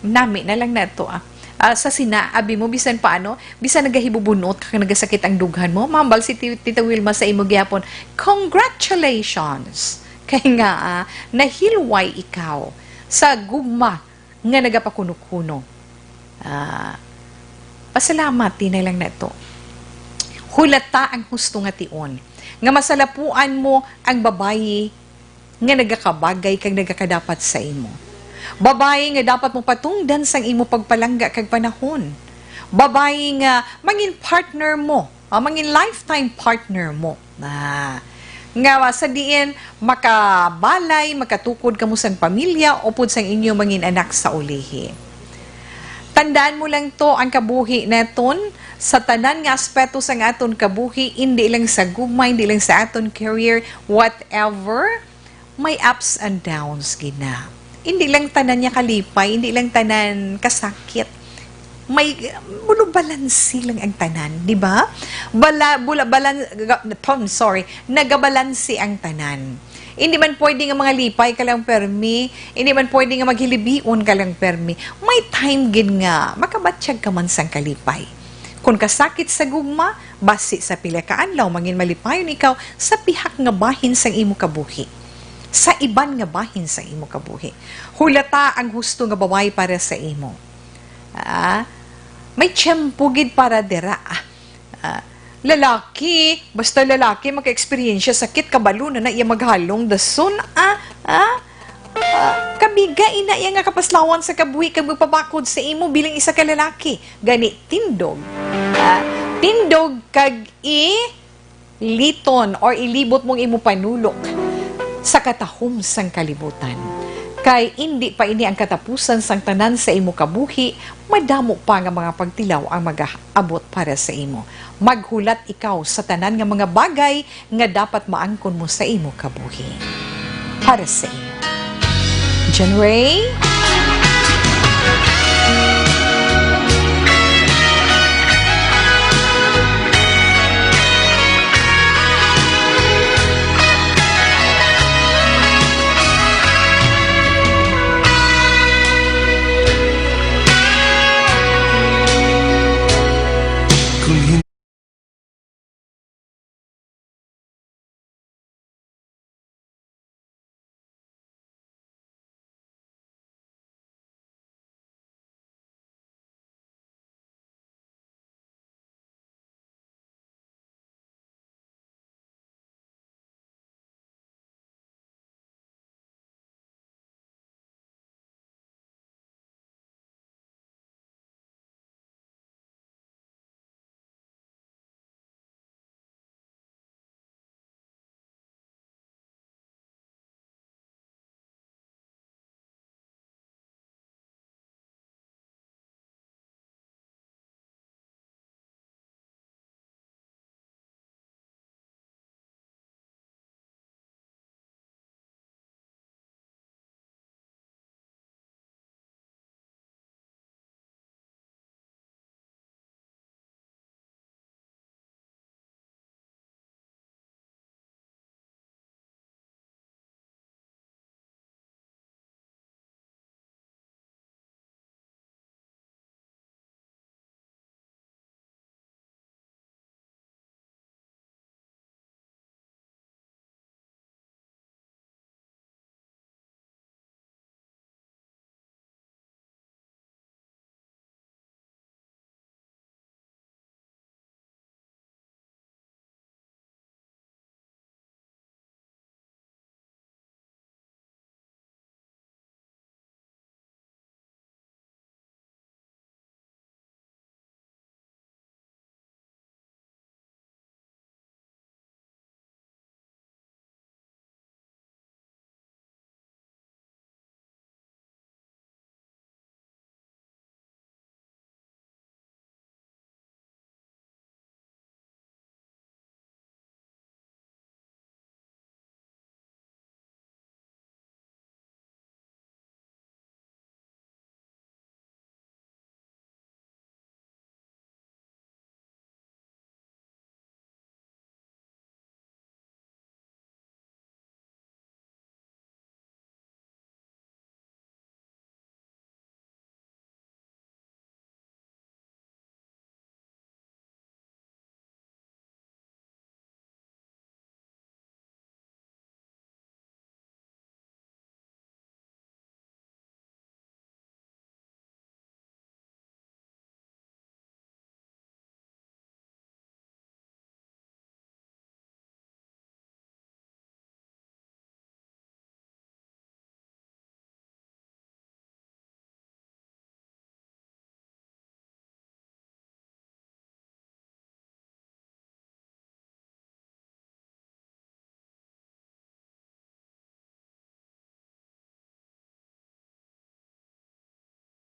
nami na lang nato, ah. Ah, sa sina, abi mo, bisan paano, bisan nagahibubunot ka, nagasakit ang dughan mo, mahambal si Ti-, Tita Wilma sa imo gihapon, "Congratulations!" Kay nga, ah, nahilway ikaw sa gugma nga nagapakunukuno. Ah, pasalamat, di na lang nato. Hulata ang husto nga tion, nga masalapuan mo ang babayi nga nagakabagay kag nagakadapat sa imo. Babayi nga dapat mo patungdan sang imo pagpalangga kag panahon. Babayi nga mangin partner mo, ah, mangin lifetime partner mo. Ah, nga sa diin makabalay, makatukod kamo sang pamilya upod sang inyo mangin anak sa ulihi. Tandaan mo lang to, ang kabuhi naton, sa tanan nga aspeto sang aton kabuhi, indi lang sa gugma, indi lang sa aton career, whatever, may ups and downs gid na. Hindi lang tanan niya kalipay, hindi lang tanan kasakit. May, bulo balanse lang ang tanan, di ba? Bala-, bula-, balan-, ga-, tom, sorry, nagabalanse ang tanan. Hindi man pwede nga mga lipay ka lang permi, hindi man pwede nga maghilibion ka lang permi. May time gid nga makabatyag ka man sang kalipay. Kon kasakit sa gugma, basi sa pila ka adlaw mangin malipayon ikaw sa pihak nga bahin sang imo kabuhi, sa iban nga bahin sang imo kabuhi. Hulata ang husto nga babayi para sa imo. Ah, may tiyempo gid para dira. Ah, lalaki, basta lalaki maka-eksperyensya sakit, kabalo na na iya maghalong dason. Ah, ah, ah, kabiga ina iya nga kapaslawan sa kabuhi kag magpabakod sa imo bilang isa ka lalaki. Gani, tindog. Ah, tindog kag i- liton or ilibot mong imo panulok sa katahom sang kalibutan. Kay indi pa ini ang katapusan sang tanan sa imo kabuhi, madamo pa nga mga pagtilaw ang magaabot para sa imo. Maghulat ikaw sa tanan nga mga bagay nga dapat maangkon mo sa imo kabuhi. Para sa imo. John Ray?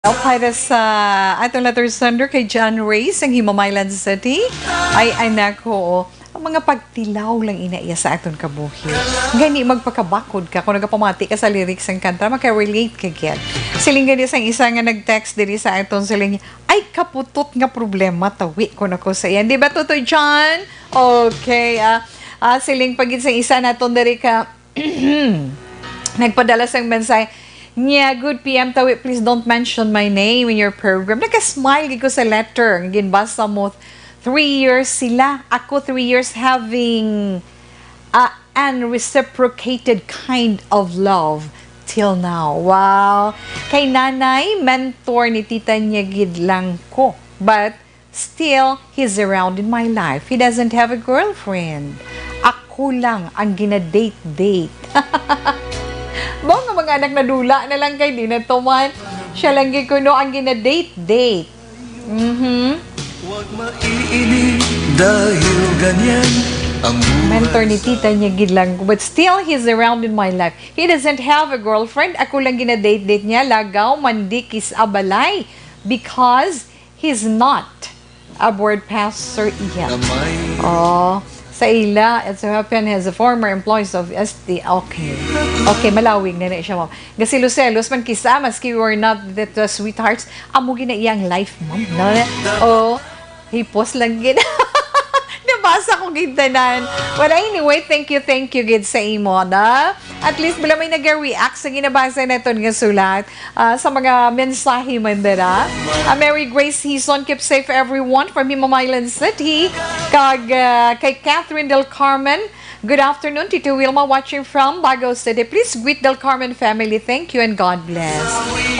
Para sa atong letter sender kay John Ray sang Himamaylan City, ay anak ko, ang mga pagtilaw lang ina iya sa aton kabuhi. Gani magpakabakod ka kung nagapamati ka sa lyrics sang kanta, maka-relate ka gid. Siling gani sang isa nga nag-text diri sa aton, siling, "Ay, kaputot nga problema, tawi ko na ko sa iyan." Di ba, Tutoy John? Okay, ah, ah, siling pa gid sang isa naton diri ka, nagpadala sang mensahe niya, "Good P M Tawi, please don't mention my name in your program." Naka-smile gid ko sa letter nga ginbasa mo. Three years sila. Ako, three years having a unreciprocated kind of love till now. Wow. Kay nanay, mentor ni tita niya gid lang ko. But still, he's around in my life. He doesn't have a girlfriend. Ako lang ang gina-date-date. Ba nga mga anak, nadula na lang kay di na to man. Siya lang gid kuno ang gina-date-date. Mhm. Huwag maiinig dahil ganyan ang buhay. Mentor ni tita niya gid lang. But still, he's around in my life. He doesn't have a girlfriend. Ako lang gina-date-date niya. Lagaw, mandikis abalay. Because he's not a board pastor iya. Oh, sa ila, it so happen has a former employees of S T. Okay. Okay, malawig na na siya, ma'am. Gasilo-selos man kisa, maski we were not the, the sweethearts. Amo gina iyang life, ma'am. No? Oh, hipos lang gid. Nabasa ko gid tanan. Well, anyway, thank you, thank you gid sa imo, na. At least, wala may nag-react sa ginabasa naton nga sulat. Ah, sa mga mensahe man dira. Ah, Mary Grace Hison, keep safe everyone from Himamaylan City. Kag, ah, kay Catherine Del Carmen, "Good afternoon, Tito Wilma, watching from Bago City. Please greet Del Carmen family. Thank you and God bless."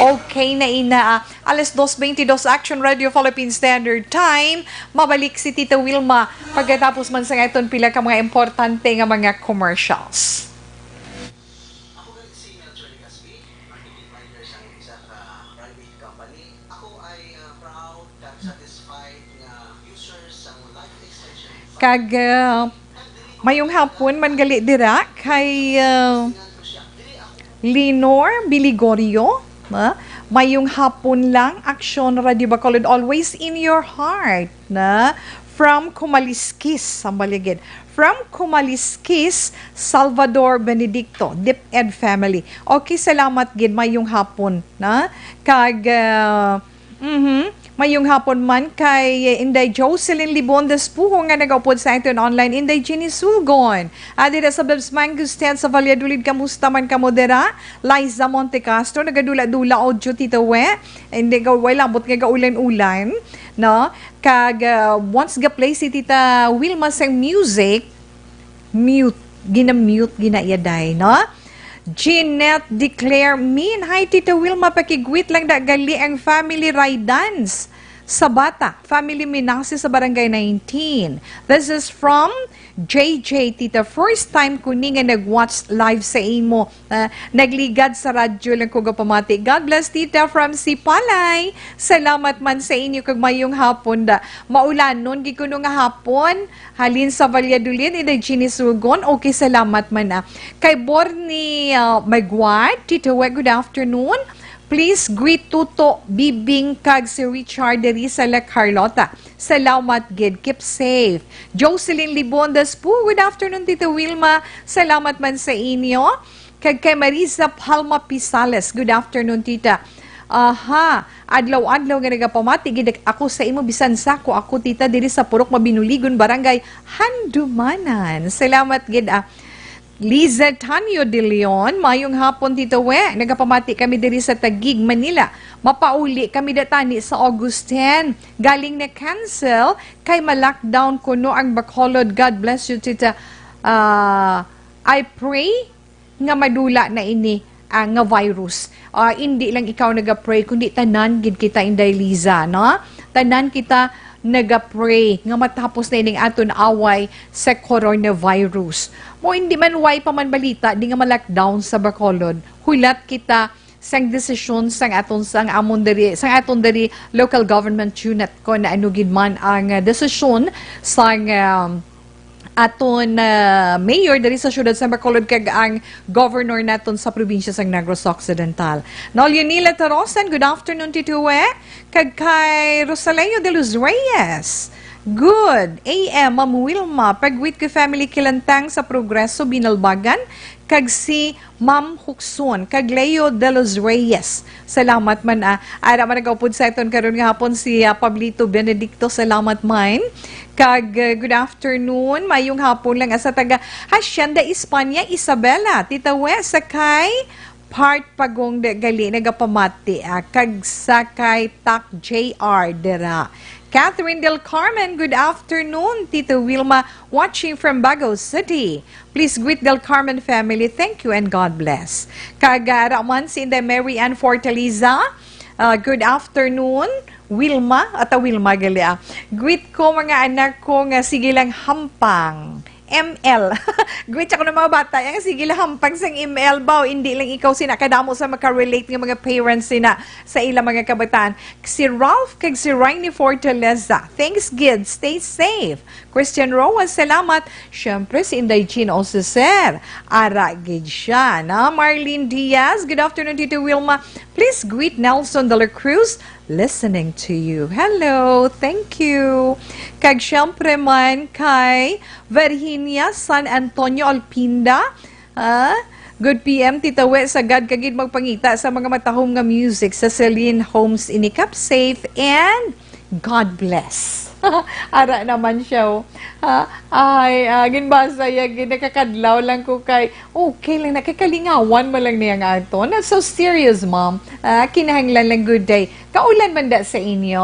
Okay na ina, ah, alas dos twenty-dos, Action Radio Philippine Standard Time. Mabalik si Tita Wilma pagkatapos man sa aton pila ka mga importante nga mga commercials. Ako gali si Melchor Legaspi, marketing manager sang isa ka private company. Ako ay, ah, proud kag satisfied nga user sang life extension. Kag, ah, mayong hapon man gali dira kay, ah, Lenore Biligorio, ah. Mayong hapon lang, Aksyon Radio Bacolod, always in your heart, na. From Kumaliskis, sambaligid. From Kumaliskis, Salvador Benedicto, DepEd family. Okay, salamat gid. Mayong hapon, na? Kag, ah, mhm, mayong hapon man kay Inday Jocelyn Libon Despujo nga nagaupod sa aton online. Inday Jenny Sulgon, ah, dira sa Bebs Mango Stand sa Valladolid. Kamusta man kamo dira? Liza Montecastro, nagadula-dula audio, Tito We. Hindi ka, way labot nga gaulan-ulan, no? Kag, ah, once ga-play si Tita Wilma sang music, mute, gina-mute gina iya, day, no? Jeanette Declare Min, "Hi, Tita Wilma, pakigwit lang da gali ang family Raydans Sabata, family Minasi sa Barangay nineteen." This is from J J, Tita. First time ko ni nga nag-watch live sa imo. Ah, nagligad sa radyo lang ko gapamati. God bless, Tita, from Sipalay. Salamat man sa inyo kag mayong hapon da. Maulanon gid kuno nga hapon. Halin sa Valladolid, Inday Jeannie Sulgon. Okay, salamat man, ah. Kay Borny, ah, Magwat, Tito We, good afternoon. Please greet Tuto, Bibing, kag si Richard diri sa La Carlota. Salamat gid. Keep safe. Jocelyn Libon Daspu, good afternoon, Tita Wilma. Salamat man sa inyo. Kag kay Marisa Palma Pisales, good afternoon, Tita. Aha, adlaw-adlaw nga nagapamati gid ako sa imo, bisan sa ko ako, Tita, diri sa Purok Mabinuligon, Barangay Handumanan. Salamat gid, ah. Liza Tanyo de Leon, mayong hapon, Tito We. Nagapamati kami diri sa Taguig, Manila. Mapauli kami datani sa August ten. Galing na cancel, kay ma-lockdown kuno ang Bacolod. God bless you, Tita. Ah, I pray nga madula na ini, ah, nga virus. Ah, indi lang ikaw naga-pray, kundi tanan gid kita, Inday Liza, no? Tanan kita naga-pray nga matapos na ining aton away sa coronavirus. Mo, hindi man, way pa man balita, di nga ma-lockdown sa Bacolod. Hulat kita sang desisyon sang aton, sang amon diri, sang aton diri local government unit, kon ano gid man ang, ah, desisyon sang, um, aton, ah, mayor diri sa siyudad sa Bacolod kag ang governor naton sa probinsya sang Negros Occidental. Now, Leonila Tarosan, good afternoon, Tito We. Kag kay Rosaleo de los Reyes, good A M, Ma'am Wilma, pag-greet ko family Kilantang sa Progreso, Binalbagan, kag si Ma'am Hukson, kag Leo de los Reyes. Salamat man, ah. Ara man nagaupod sa aton karon nga hapon si, ah, Pablito Benedicto. Salamat man. Kag, ah, good afternoon, mayong hapon lang, ah, sa taga Hacienda España, Isabela, Tita We, sa kay Part Pagong de gali nagapamati, ah, kag sa kay Tak J R dira. Catherine Del Carmen, good afternoon, Tita Wilma, watching from Bago City. Please greet Del Carmen family. Thank you and God bless. Kag, ah, ara man si Inday Mary Ann Fortaleza. Ah, good afternoon, Wilma. Ata Wilma gali, ah. Greet ko mga anak ko nga sige lang hampang. M L. Greet ako ng mga bata. Ang sige lang hampang sang M L ba? Hindi lang ikaw sina kadamo sa makarelate nga mga parents sina sa ilang mga kabataan. Si Ralph kag si Rainy Fortaleza. Thanks, gid. Stay safe. Christian Roa, salamat. Siyempre, si Inday Jean Oseser. Ara gid siya, na? Marlene Diaz, good afternoon, Tito Wilma. Please greet Nelson de la Cruz. Listening to you. Hello, thank you. Kag siyempre man kay Virginia San Antonio Alpinda. Ah, good P M, Tita We, sagad ka gid magpangita sa mga matahom nga music sa Celine Homes ini. Keep safe and God bless. Ara naman siya, oh. Ha? Ay, ah, ginbasa ya, gid, nakakadlaw lang ko kay, okay lang, nakakalingawan man lang niya nga ato. Not so serious, ma'am. Ah, kinahanglan lang good day. Kaulan man da sa inyo?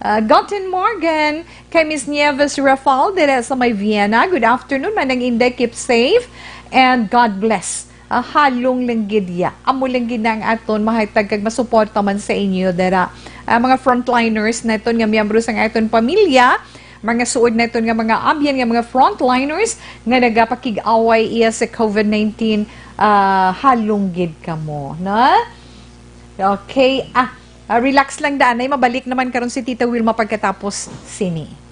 Ah, Gotten Morgan, kay Miss Nieves Rafal, dira sa may Vienna. Good afternoon, Manang Inday. Keep safe and God bless. Ah, halong lang gid ya. Amo lang gid na ang aton mahatag kag masuporta man sa inyo dira. Ah, mga frontliners naton nga miyembro sang aton pamilya, mga suod naton nga mga abyan nga mga frontliners nga nagapakig-away iya sa COVID nineteen, ah, halong gid kamo, na? Okay, ah, ah, relax lang, danay. Mabalik naman karon si Tita Wilma pagkatapos sini.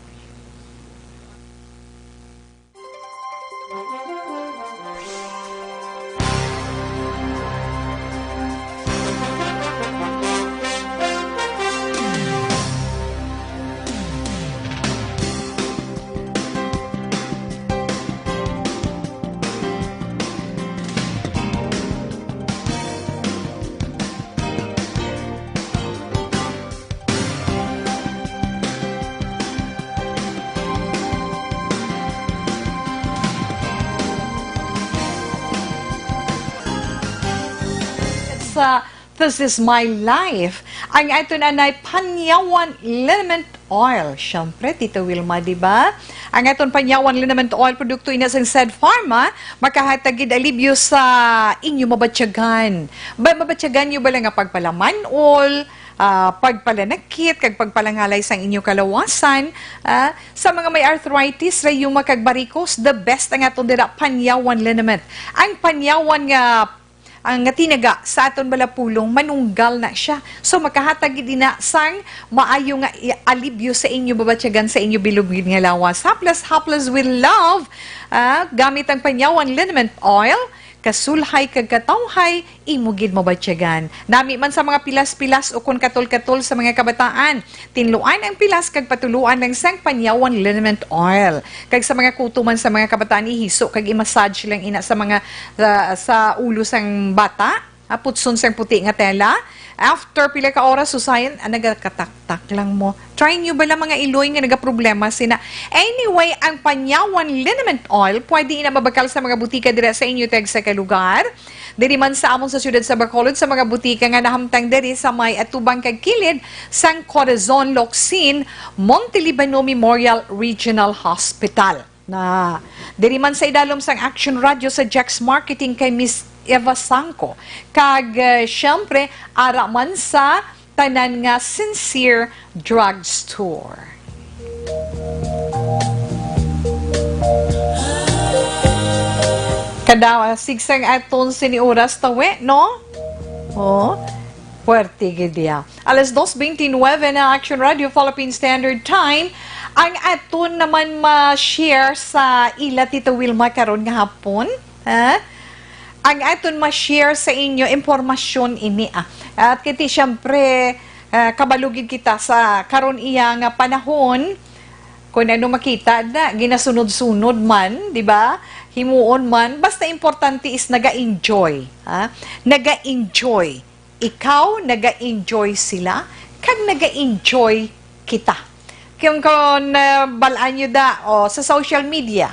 Sa This Is My Life, ang aton anay Panyawan Liniment Oil. Siyempre, Tito Wilma, di ba? Ang aton Panyawan Liniment Oil, produkto ina sang Sed Pharma, makahatag gid alibyo sa inyo mabatyagan. Ba, mabatyagan nyo ba lang nga pagpalaman-ol, ah, pagpalanakit, kag pagpalangalay sang inyo kalawasan, ah, sa mga may arthritis, rayuma, kag varicose, the best ang aton dira, Panyawan Liniment. Ang Panyawan nga, ang nga tinaga sa aton bala pulong, manunggal na siya. So, makahatag gid ina sang maayo nga i-, alibyo sa inyo mabatyagan, sa inyo bilog gid nga lawas. Haplas, haplas with love, ah, gamit ang Panyawan Liniment Oil, kasulhay kag katawhay, imo gid mabatyagan. Nami man sa mga pilas-pilas ukon katol-katol sa mga kabataan, tinluan ang pilas kag patuluan lang sang Panyawan Liniment Oil. Kag sa mga kuto man sa mga kabataan, ihiso kag i-massage lang ina sa mga, sa, sa ulo sang bata, ah, putson sang puti nga tela. After pila ka oras, usayan, ah, nagakataktak lang mo. Try nyo bala, mga iloy nga nagaproblema sina. Anyway, ang Panyawan Liniment Oil, pwede ina mabakal sa mga butika dira sa inyo tag sa kalugar. Diri man sa amon sa siyudad sa Bacolod, sa mga butika nga nahamtang diri sa may atubang kag kilid sang Corazon Locsin, Montelibano Memorial Regional Hospital. Na, diri man sa idalom sang Action Radio sa Jex Marketing kay Miss Eva Sangco. Kag, eh, siyempre, ara man sa tanan nga Sincere Drugstore. Kada sigsang aton sini oras tawi, no? Oh. Puwerte gid ya. Alas dos bente nuebe na, Action Radio Philippine Standard Time. Ang aton naman ma-share sa ila Tito Wilma karon nga hapon, ha? Ang aton ma-share sa inyo impormasyon ini, ah. At kiti, siyempre, ah, kabalo gid kita sa karon iya nga panahon, kung ano makita na, ginasunod-sunod man, di ba? Himuon man, basta importante is naga-enjoy, ha? Naga-enjoy. Ikaw, naga-enjoy sila, kag naga-enjoy kita. Kung, kung, ah, balaan nyo da, o, sa social media,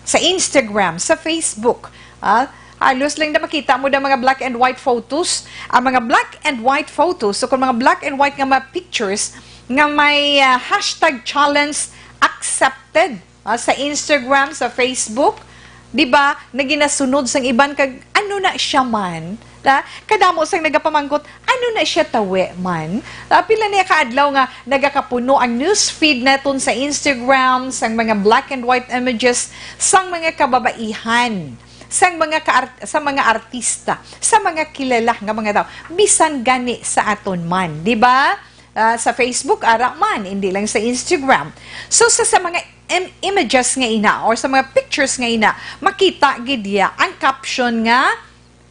sa Instagram, sa Facebook, ah, halos lang na makita mo da mga black and white photos. Ang mga black and white photos, so kung mga black and white nga mga pictures nga may, ah, hashtag challenge accepted, ah, sa Instagram, sa Facebook, di ba, naginasunod sang iban kag ano na siya man? Na, kadamo sang nagapamangkot, ano na siya tawi man? Ah, pila niya ka adlaw nga nagakapuno ang news feed naton sa Instagram sang mga black and white images sang mga kababaihan, sang mga ka-art-, sa mga artista, sa mga kilala nga mga tao, bisan gani sa aton man, di ba? Ah, sa Facebook, ara man, hindi lang sa Instagram. So, sa, sa mga im-, images nga ina or sa mga pictures nga ina, makita gid ya ang caption nga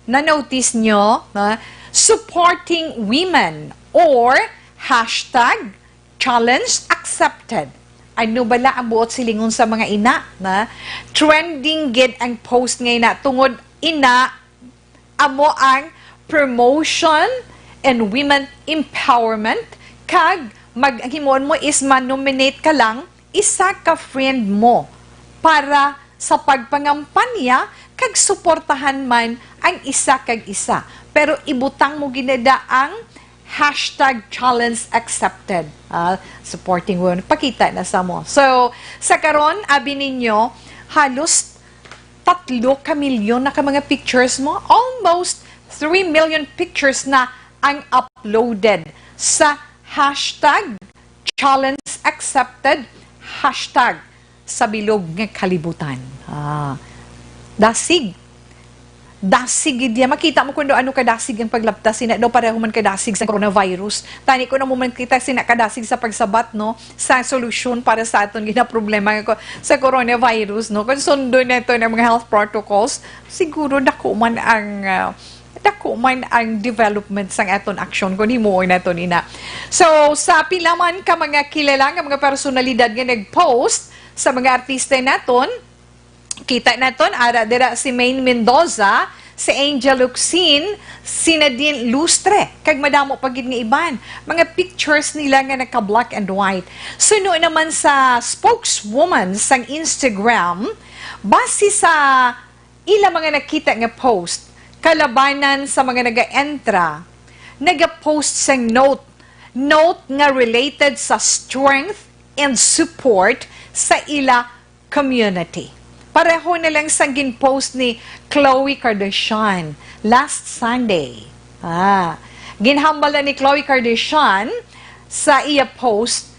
na-notice nyo, na "Supporting women" or hashtag challenge accepted. Ano bala ang buot silingon sa mga ina, na trending gid ang post nga ina tungod ina amo ang promotion and women empowerment, kag mag-, ang himuon mo is ma-nominate ka lang isa ka friend mo para sa pagpangampanya kag suportahan man ang isa kag isa. Pero ibutang mo gid na ang hashtag challenge accepted. Ah, supporting women. Pakita na sa mo. So, sa karon, abi ninyo, halos tatlo ka milyon na ka mga pictures mo. Almost three million pictures na ang uploaded sa hashtag challenge accepted, hashtag sa bilog nga kalibutan. Ah, dasig. Dasig gid ya. Makita mo kung ano kadasig ang paglapta. Sina daw pareho man kadasig sa coronavirus. Tani ko na mo man kita sina kadasig sa pagsabat, no, sa solusyon para sa aton ginaproblema nga ko-, sa coronavirus, no. Kung sundon nato ang mga health protocols, siguro dako man ang, ah, dako man ang development sang aton aksyon kung himuon naton ina. So, sa pila man ka mga kilala nga mga personalidad nga nag-post sa mga artista naton, kita naton, ara dira si Maine Mendoza, si Angel Locsin, si Nadine Lustre, kag madamo pa gid nga iban. Mga pictures nila nga naka-black and white. Suno naman sa spokeswoman sang Instagram, base sa ila mga nakita nga post, kalabanan sa mga naga-entra, naga-post sang note, note nga related sa strength and support sa ila community. Pareho na lang sang gin-post ni Khloe Kardashian last Sunday. Ah, ginhambal na ni Khloe Kardashian sa iya post,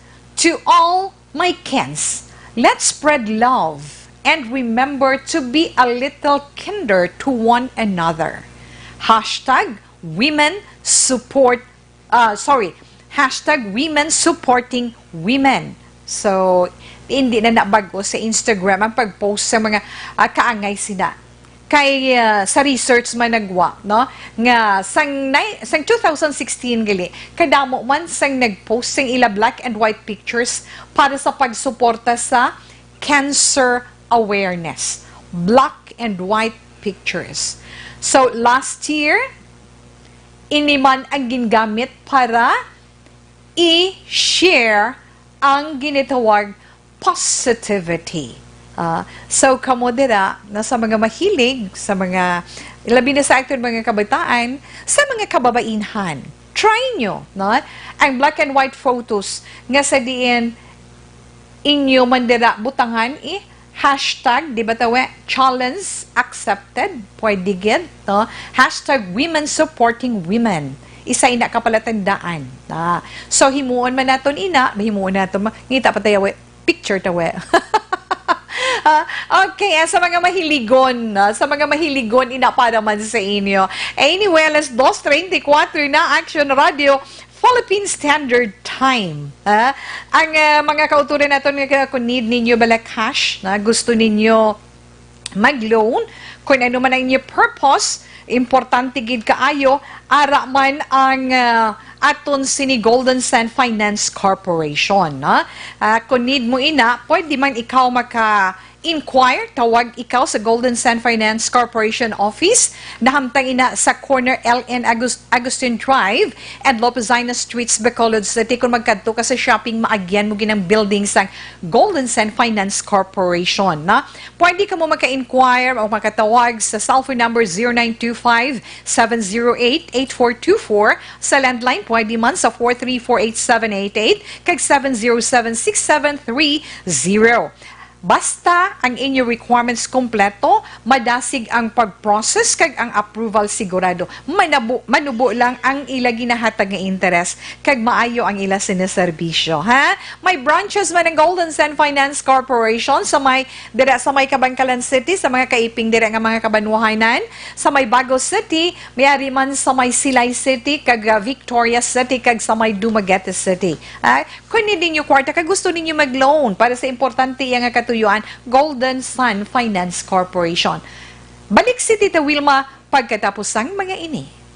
"To all my Kens, let's spread love and remember to be a little kinder to one another." Hashtag women support, ah, sorry, hashtag women supporting women. So, hindi na nabago sa Instagram ang pag-post sa mga, ah, kaangay sina. Kay, ah, sa research man nagwa, no, nga sang nai-, sang two thousand sixteen gali, kadamo man sang nag-post sing ila black and white pictures para sa pagsuporta sa cancer awareness. Black and white pictures. So, last year, ini man ang gingamit para i-share ang ginatawag positivity. Ah, so, kamo dira na sa mga mahilig, sa mga, labi na sa aton mga kabataan, sa mga kababainhan, try nyo, no? Ang black and white photos nga sa diin inyo man dira butangan, eh, hashtag, di ba tawe, challenge accepted, pwede gid, no? Hashtag women supporting women. Isa ina ka palatandaan. Ah, so, himuon man naton ina, himuon naton ma-, ngita pa tayo, we, picture ta, we. Ah, okay, ah, sa mga mahiligon, ah, sa mga mahiligon, ina para man sa inyo. Anyway, alas dos treinta y cuatro na, Action Radio, Philippine Standard Time. Ah, ang, ah, mga kauturan naton nga kung need ninyo bala cash, na gusto ninyo mag-loan, kung ano man ang inyo purpose, importante gid kaayo, ara man ang, ah, aton sini Golden Sand Finance Corporation, no? Ah, kung need mo ina, pwede man ikaw maka-inquire, tawag ikaw sa Golden Sand Finance Corporation Office, nahamtang ina sa corner L N Agus-, Agustin Drive and Lopezina Streets, Bacolod City. Kung magkadto ka sa shopping, maagyan mo ginang building sang Golden Sand Finance Corporation, no? Pwede ka mo maka-inquire o makatawag sa cellphone number zero nine two five, seven zero eight, eight four two four. Sa landline, pwede man sa four three four eight seven eight eight kag seven zero seven six seven three zero. Basta ang inyo requirements kompleto, madasig ang pag-process kag ang approval sigurado. Manabo-, manubo lang ang ila ginahatag nga interes kag maayo ang ila siniserbisyo, ha? May branches man ang Golden Sand Finance Corporation sa may, dira sa may Kabankalan City, sa mga kaiping dira nga mga kabanwahanan, sa may Bago City, may ari man sa may Silay City, kag, ah, Victoria City, kag sa may Dumaguete City. Ah, kung hindi ninyo kwarta, kag gusto ninyo mag-loan para sa importante iya nga katuyuan, Golden Sun Finance Corporation. Balik si Tita Wilma pagkatapos sang mga ini.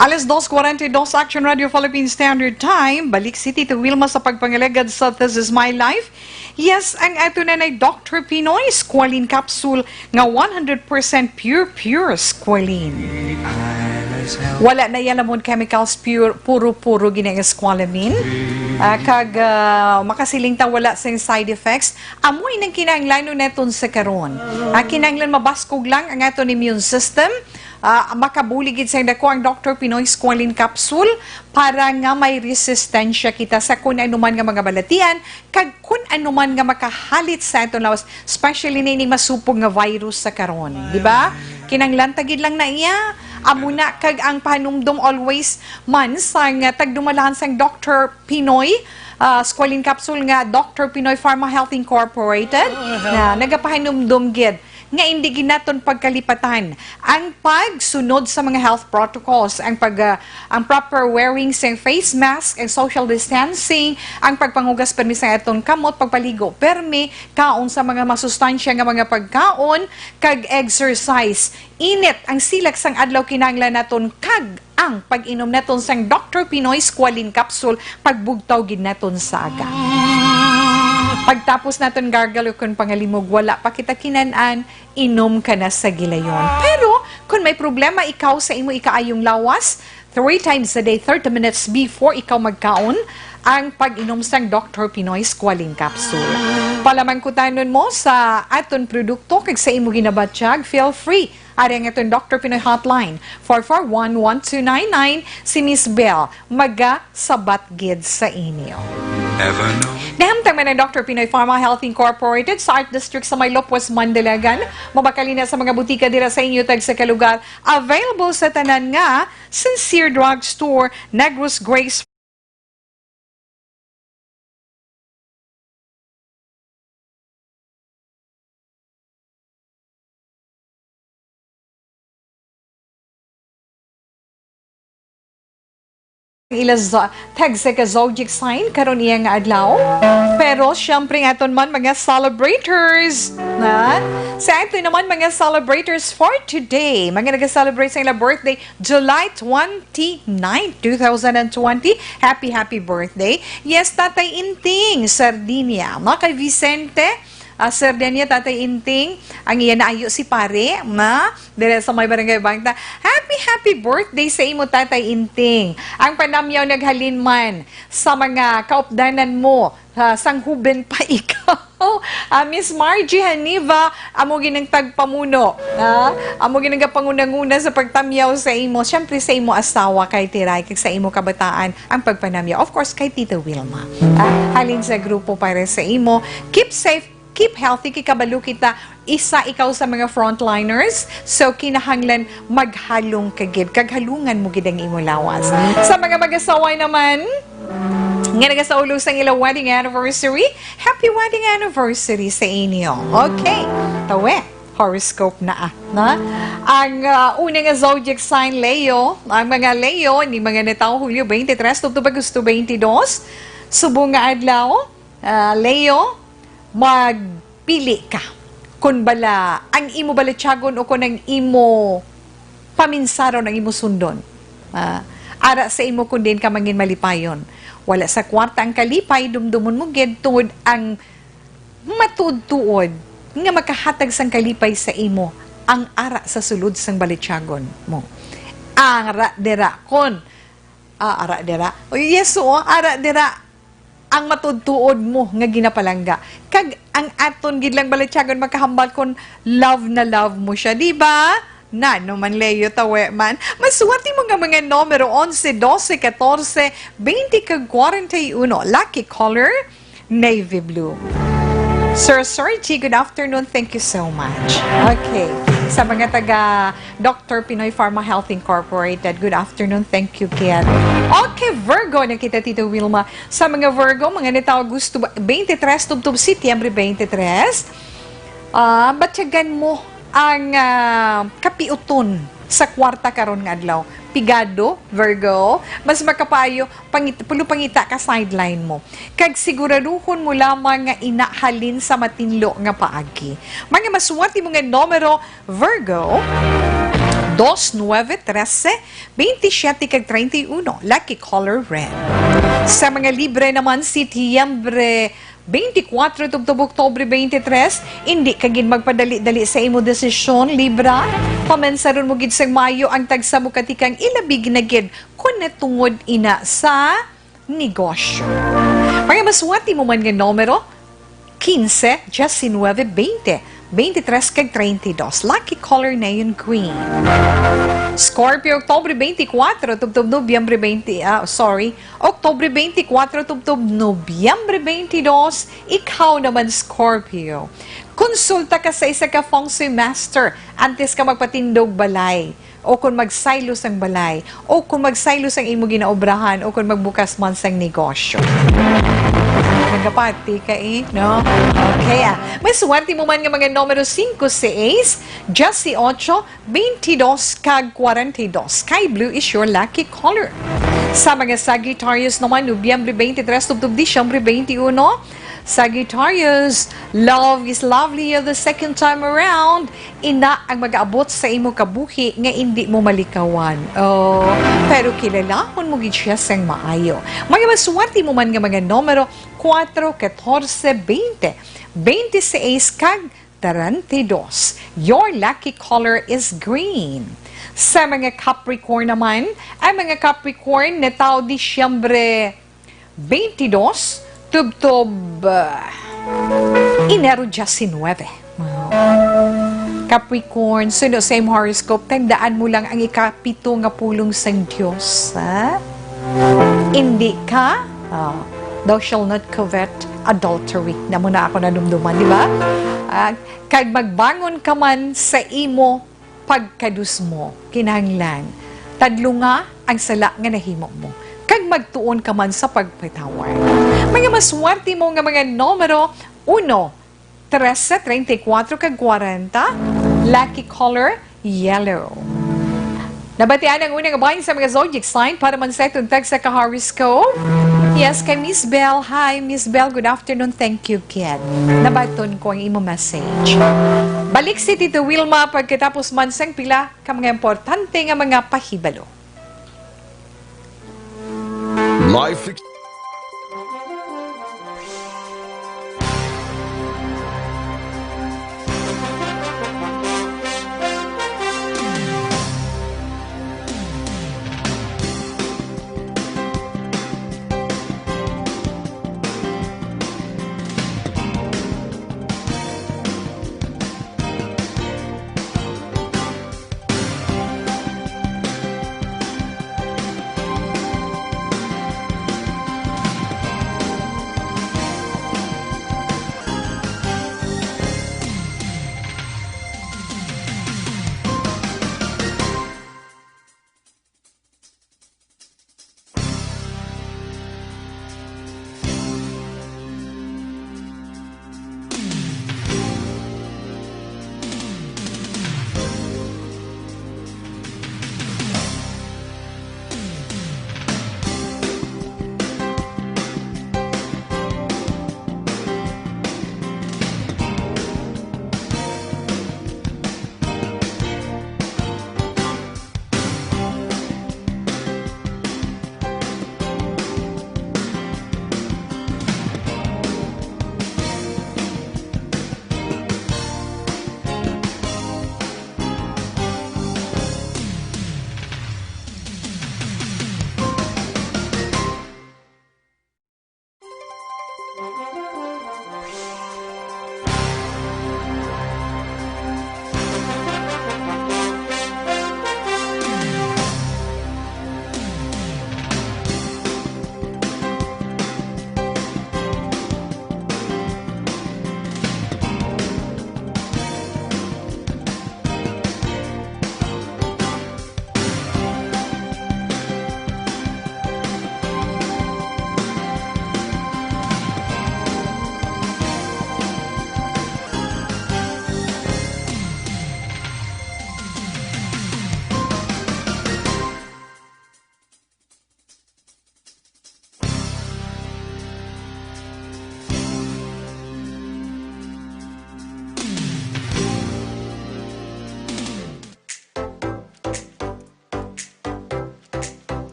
Alas dos cuarenta y dos, Action Radio Philippine Standard Time. Balik si Tito Wilma sa pagpangalagad sa This Is My Life. Yes, ang ato na nay Doctor Pinoy Squalene Capsule nga one hundred percent pure, pure squalene. Wala na iya lamon chemicals, pure, puro-puro gid ang squalamine. Ah, kag, ah, makasiling ta wala sing side effects. Amo inang kinahanglanon naton sa karon. Ah, kinahanglan mabaskog lang ang aton immune system. Ah, makabulig gid sa dako ang Doctor Pinoy Squalene Capsule para nga may resistensya kita sa kun ano man nga mga balatian kag kun ano man nga makahalit sa aton lawas, especially na ining masupog nga virus sa karon, di ba? Kinahanglan ta gid lang na iya. Amo na, kag ang pahanumdom always man sang, ah, tagdumalahan sang Doctor Pinoy, ah, Squalene Capsule nga Doctor Pinoy Pharma Health Incorporated, na nagapahanumdom gid nga indi gid naton pagkalipatan ang pagsunod sa mga health protocols, ang pag, ah, ang proper wearing sa face mask, ang social distancing, ang pagpanghugas permi sa aton kamot, pagpaligo permi, kaon sa mga masustansya nga mga pagkaon, kag exercise. Init ang silak sang adlaw, kinahanglan naton kag ang pag-inom naton sang Doctor Pinoy Squalene Capsule pagbugtaw gid naton sa aga. Pagtapos naton gargle o kon pangalimog, wala pa kita kinan-an, inom ka na sa gilayon. Pero kung may problema ikaw sa imo ikaayong lawas, three times a day, thirty minutes before ikaw magkaon, ang pag-inom sang Doctor Pinoy Squalene Capsule. Palamangkutanon mo sa aton produkto kag sa imo ginabatyag, feel free. Ari ang aton Doctor Pinoy Hotline, four four one, one two nine nine. Si Miss Bell magasabat gid sa inyo. Nahamtang man ang Doctor Pinoy Pharma Health Incorporated sa Art District sa may Lopez, Mandalagan. Mabakal na sa mga butika dira sa inyo tagsa ka lugar. Available sa tanan nga Sincere Drug Store, Negros Grace, ila zo-, tagsa ka zodiac sign karon iya nga adlaw. Pero siyempre, ang aton man mga celebrators, na? Sa aton naman mga celebrators for today, mga nag-celebrate sa ilang birthday, July twenty-nine, two thousand and twenty. Happy, happy birthday. Yes, Tatay Inting Sardinia, no? Kay Vicente, ah, Sardinia, Tatay Inting, ang iya naayo si pare, na? Dira sa may barangay Bangta. Happy, happy birthday sa imo, Tatay Inting. Ang panamyaw naghalin man sa mga kaupdanan mo, ah, sang huben pa ikaw. Ah, Miss Margie Haniva, amo ginang tagpamuno, ha? Amo ginang pangunanguna sa pagtamyaw sa imo, siyempre sa imo asawa kay Tiray, kag sa imo kabataan, ang pagpanamyaw. Of course, kay Tita Wilma. Ah, halin sa grupo para sa imo. Keep safe, keep healthy, kay kabalo kita, isa ikaw sa mga frontliners. So, kinahanglan maghalong ka gid, kag halungan mo gid ang imo lawas. Sa mga mag-asawa naman, nga nagasaulo sang ila wedding anniversary, happy wedding anniversary sa inyo. Okay, tawe, horoscope na, ah, na? Ang, ah, una nga zodiac sign, Leo. Ang mga Leo, ni mga natawo Hulyo twenty-three tubtob Agosto twenty-dos. Subong nga adlaw, ah, Leo, magpili ka kon bala ang imo balatyagon o kon ang imo paminsaron ang imo sundon. Ah, ara sa imo kon diin ka mangin malipayon. Wala sa kwarta ang kalipay, dumdumon mo gid, tungod ang matuod-tuod nga makahatag sang kalipay sa imo ang ara sa sulod sang balatyagon mo. Ara dira kon, ah, ara dira. O, yes, oo, ara dira ang matuod-tuod mo nga ginapalangga. Kag ang aton gid lang balatyagon makahambal kon love na love mo siya, di ba? Nano man, Leo, tawe man. Masuwat mo nga mga numero, onse, dose, katorse, baynte, kag kwarenta y uno. Lucky color, navy blue. Sir Sergi, good afternoon. Thank you so much. Okay. Sa mga taga Doctor Pinoy Pharma Health Incorporated, good afternoon. Thank you, Ken. Okay, Virgo, nakita Tito Wilma. Sa mga Virgo, mga natawo Agosto twenty-three, tubtob Setyembre twenty-three, ah, batyagan mo ang, ah, kapiuton sa kwarta karon nga adlaw. Pigado, Virgo, mas makapaayo, pangit-, pulo pangita ka sideline mo. Kag siguraduhon mo lamang nga ina halin sa matinlo nga paagi. Mga masuwat mo nga numero, Virgo, dos, nuebe, trese, veintisiete, kag treinta y uno. Lucky color red. Sa mga Libra naman, Setyembre twenty-four tubtob Oktubre twenty-three, indi ka gid magpadali-dali sa imo desisyon, Libra. Pamensaron mo gid sang maayo ang tagsa mo ka tikang, ilabi na gid kon natungod ina sa negosyo. Mga maswerte mo man nga numero, quince, diecinuebe, veinte, veintitrés, kag treinta y dos. Lucky color neon green. Scorpio, Oktubre twenty-four tubtob Nobyembre twenty, ah, sorry, Oktubre twenty-four tubtob Nobyembre twenty-two, ikaw naman, Scorpio. Konsulta ka sa isa ka feng shui master antes ka magpatindog balay, o kon magsaylo sang balay, o kon magsaylo sang imo ginaobrahan, o kon magbukas man sang negosyo. Nagapati ka, eh, no? Okay, ah. May swerte mo man nga mga numero singko, sais, diyesyocho, twenty-dos, kag kwarenta y dos. Sky blue is your lucky color. Sa mga Sagittarius naman, Nobyembre twenty-three tubtob Disyembre twenty-uno, Sagittarius, love is lovelier the second time around. Ina ang mag-abot sa imo kabuhi nga indi mo malikawan. Oh, pero kilalahon mo gid siya sang maayo. Mga maswerte mo man nga mga numero, kuwatro, katorse, beinte, beintiseis, kag treinta y dos. Your lucky color is green. Sa mga Capricorn naman, ang mga Capricorn natawo Disyembre twenty-two tubtob, ah, Enero diecinuebe. Wow. Capricorn, suno sa imong horoscope, tandaan mo lang ang ikapito nga pulong sang Dios, ha? Indi ka, ah, "Thou shall not covet adultery." Namo na ako nadumduman, di ba? Ah, "Kag magbangon ka man sa imo pagkadusmo, kinahanglan tadlunga ang sala nga nahimo mo, kag magtuon ka man sa pagpatawad." Mga maswerte mo nga mga numero, uno, trese, treinta y cuatro, kag kwarenta. Lucky color, yellow. Nabatian ang unang bahin sa mga zodiac sign para man sa itong tagsa ka horoscope. Yes, kay Miss Bell. Hi, Miss Bell. Good afternoon. Thank you, kid. Nabaton ko ang imo message. Balik si Tito Wilma pagkatapos man sang pila ka mga importante nga mga pahibalo. Life ex-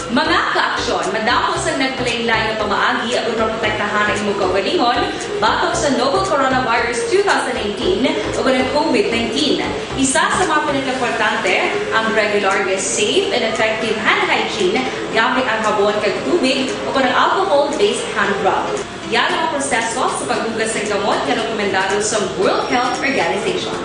Mga ka-aksyon, madamo sang nagkalain-lain nga pamaagi aron maprotektahan ang imong kaugalingon batok sa novel coronavirus two thousand nineteen ug ang COVID nineteen. Isa sa mga pinakaimportante, ang regular nga safe and effective hand hygiene gamit ang habon kag tubig o kon ang alcohol-based hand rub. Yan ang mga proseso sa paghugas sang kamot nga rekomendado sa World Health Organization.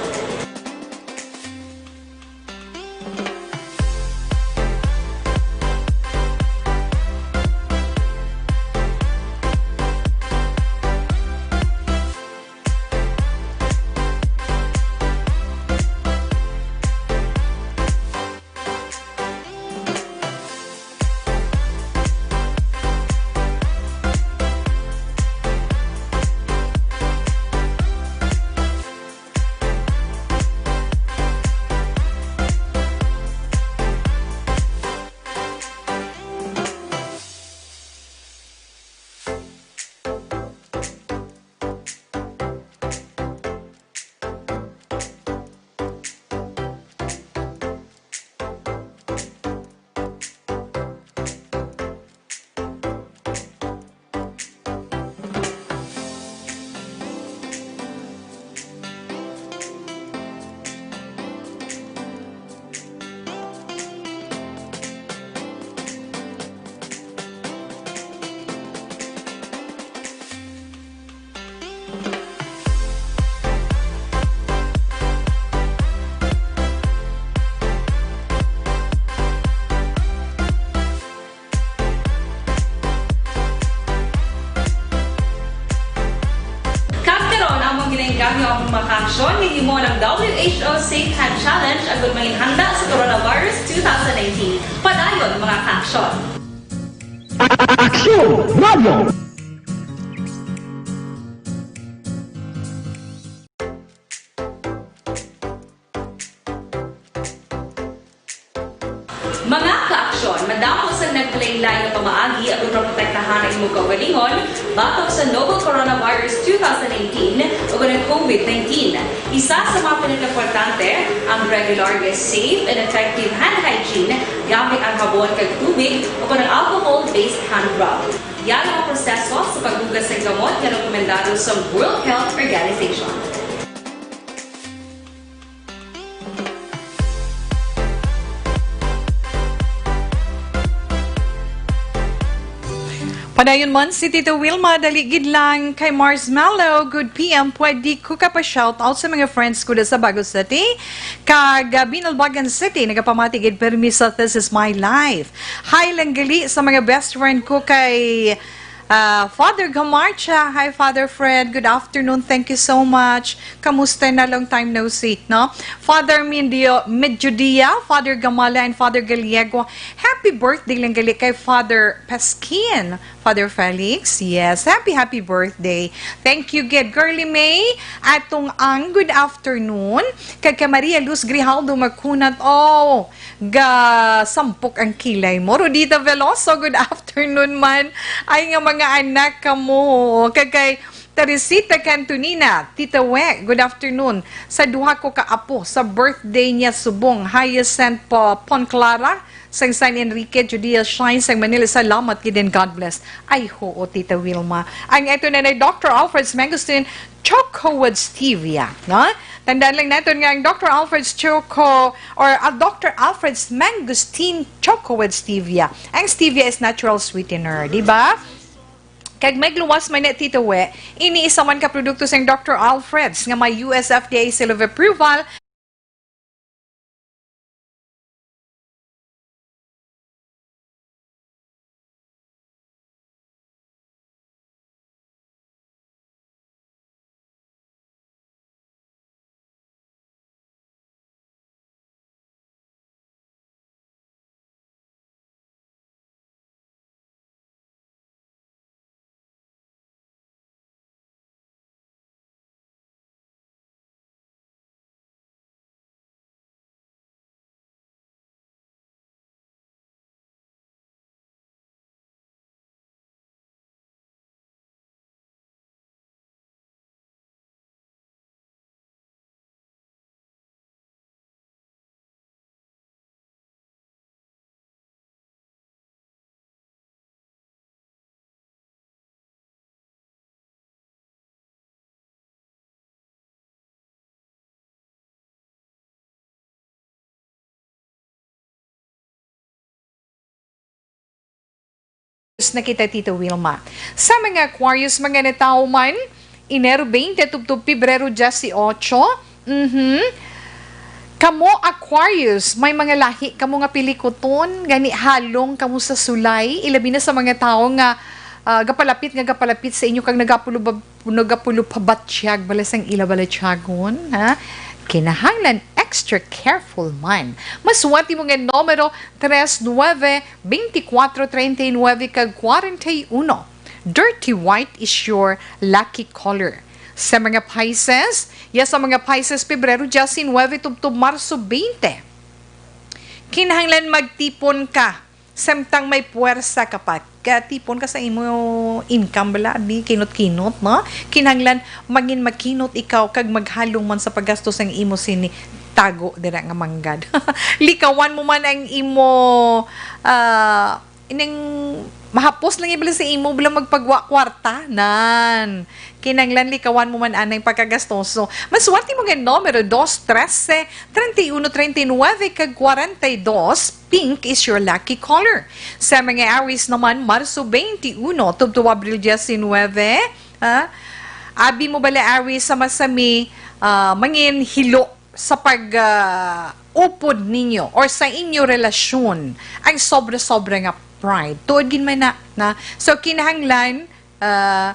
Kag karon, among ginainggangyo ang mga ka-aksyon nga himo ng W H O Safe Hand Challenge agud manginhanda sa coronavirus two thousand nineteen. Padayon, mga ka-aksyon. Aksyon Radio! Mga ka-aksyon, madamo sang nagkalain-lain nga pamaagi aron maprotektahan ang imong kaugalingon batok sa novel coronavirus two thousand nineteen ug ang COVID nineteen. Isa sa mga pinakaimportante, ang regular nga safe and effective hand hygiene gamit ang habon kag tubig o kon ang alcohol-based hand rub. Yan ang mga proseso sa paghugas sang kamot nga rekomendado sa World Health Organization. Padayon man si Tito Wilma, dali gid lang kay Mars Mello, good P M, pwede ko ka pa shout out sa mga friends ko da sa Bago City, kag, ah, Binalbagan City, nagapamati gid permi sa This Is My Life. Hi lang gali sa mga best friend ko kay Ah, Father Gamarcha, hi, Father Fred. Good afternoon. Thank you so much. Kamusta na? Long time no see, no? Father Mindio, Medjudia, Father Gamala, and Father Gallego. Happy birthday lang gali kay Father Pasquin. Father Felix, yes. Happy, happy birthday. Thank you, gid. Girly May, atong ang good afternoon. Kay, kay Maria Luz Grijaldo Magkunat. Oh, ga sampok ang kilay mo. Rodita Veloso, good afternoon man. Ay nga mga anak kamo. Kag kay Teresita Cantonina, Tita We, good afternoon. Sa duha ko ka apo sa birthday niya subong, Hyacinth po Ponclara, sang San Enrique, Judea Shine, sang Manila. Salamat gid and God bless. Ay, hoo, Tita Wilma. Ang ito na na Doctor Alfred's Mangosteen Choco with Stevia, no? Tandaan lang naton nga ang Doctor Alfred's Choco or, ah, Doctor Alfred's Mangosteen Choco with Stevia. Ang stevia is natural sweetener, di ba? Kag may luwas man na, Tito We, ini isa man ka produkto sang Doctor Alfred's nga may U S F D A seal of approval. na kita, Tito Wilma. Sa mga Aquarius, mga natawo man, Enero twenty tubtob Pebrero diyesotso, mhm. Kamo Aquarius, may mga lahi kamo nga pilikuton, gani halong kamo sa sulay, ilabi na sa mga tawo nga, ah, gapalapit nga gapalapit sa inyo kag nagapulubab-, nagapulopabatyag bala sang ila balatyagon, ha? Kinahanglan extra careful man. Masuwat mo nga numero tres nueve, twenty-cuatro, treinta y nueve, kag kwarenta y uno. Dirty white is your lucky color. Sa mga Pisces, ya sa mga Pisces, Pebrero diyesnuebe tubtob Marso twenty. Kinahanglan magtipon ka, samtang may puwersa ka pa. Katipon ka sa imo income bala, di kinot-kinot, no? Kinahanglan mangin makinot ikaw kag maghalong man sa paggasto sang imo sini tago dira nga manggad. Likawan mo man ang imo, ah, ining mahapos lang ibala sa imo, bala magpagwa kwarta. Nan, kinahanglan likawan mo man anay pagkagastoso. Maswerte mo nga numero, dos, trese, treinta y uno, treinta y nueve, kag kwarenta y dos. Pink is your lucky color. Sa mga Aries naman, Marso twenty-uno tubtob Abril diecinuebe, ha? Abi mo bala, Aries, sa masami, ah, mangin hilo sa pag, ah, upod ninyo or sa inyo relasyon ang sobra-sobra nga pride. Tuod gid man na, na. So, kinahanglan, ah,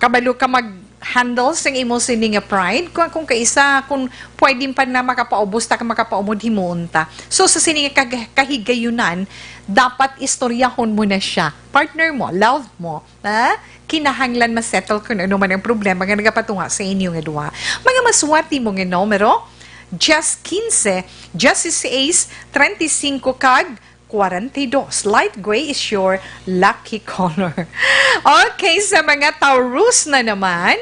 kabalo ka mag-handle sing imo sini nga pride. Kung, kung kaisa, kung pwede pa na makapaubos ta ka makapaumod, himuon ta. So, sa sini nga kag-, kahigayunan, dapat istoryahon mo na siya. Partner mo, love mo, ha? Kinahanglan ma-settle kung ano man ang problema nga nagapatunga sa inyo nga duha. Mga maswerte mo nga numero, diyes, kinse, diyesiseis, treinta y cinco, kag kwarenta y dos. Light gray is your lucky color. Okay, sa mga Taurus na naman,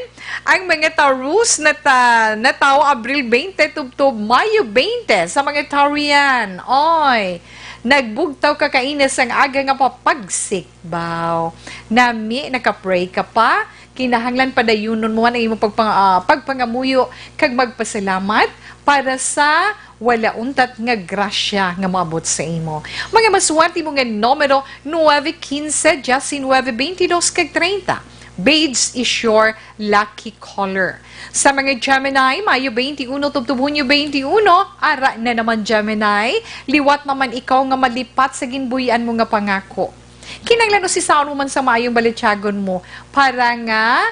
ang mga Taurus na ta-, natawo Abril twenty tubtob Mayo twenty, sa mga Taurian. Oy, nagbugtaw ka kaina sang aga nga papagsik. Baw, nami, naka-pray ka pa? Kinahanglan padayunon mo ang imong pagpang-, ah, pagpangamuyo kag magpasalamat para sa wala untat nga grasya nga moabot sa imo. Mga maswerte mo nga numero, nueve, kinse, diyesinuebe, beintidos, kag treinta. Beige is your lucky color. Sa mga Gemini, Mayo twenty-uno tubtob Hunyo twenty-uno, ara na naman, Gemini, liwat naman ikaw nga malipat sa ginbuy-an mo nga pangako. Kinahanglan usisaon mo man sa maayong balatyagon mo para nga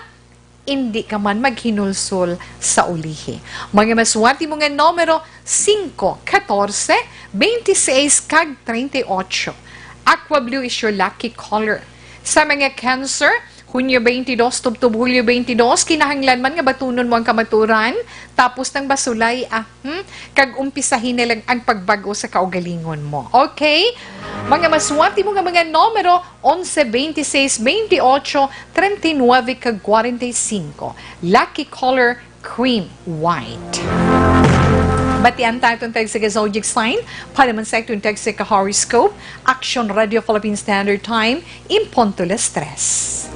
indi ka man maghinulsol sa ulihi. Mga maswerte mo nga numero, singko, katorse, beintiseis, kag treinta y ocho. Aqua blue is your lucky color. Sa mga Cancer, Hunyo twenty-dos tubtob Hulyo twenty-dos, kinahanglan man nga batunon mo ang kamaturan, tapos nang basulay, ah, hmm? Kag umpisahi na lang ang pagbag-o sa kaugalingon mo. Okay? Mga maswerte mo nga mga numero, onse, beintiseis, beintiocho, treinta y nuebe, kag kwarenta y cinco. Lucky color, cream white. Batian ta atong tagsa ka zodiac sign. Para man sa atong tagsa ka horoscope, Action Radio Philippine Standard Time, in punto las tres.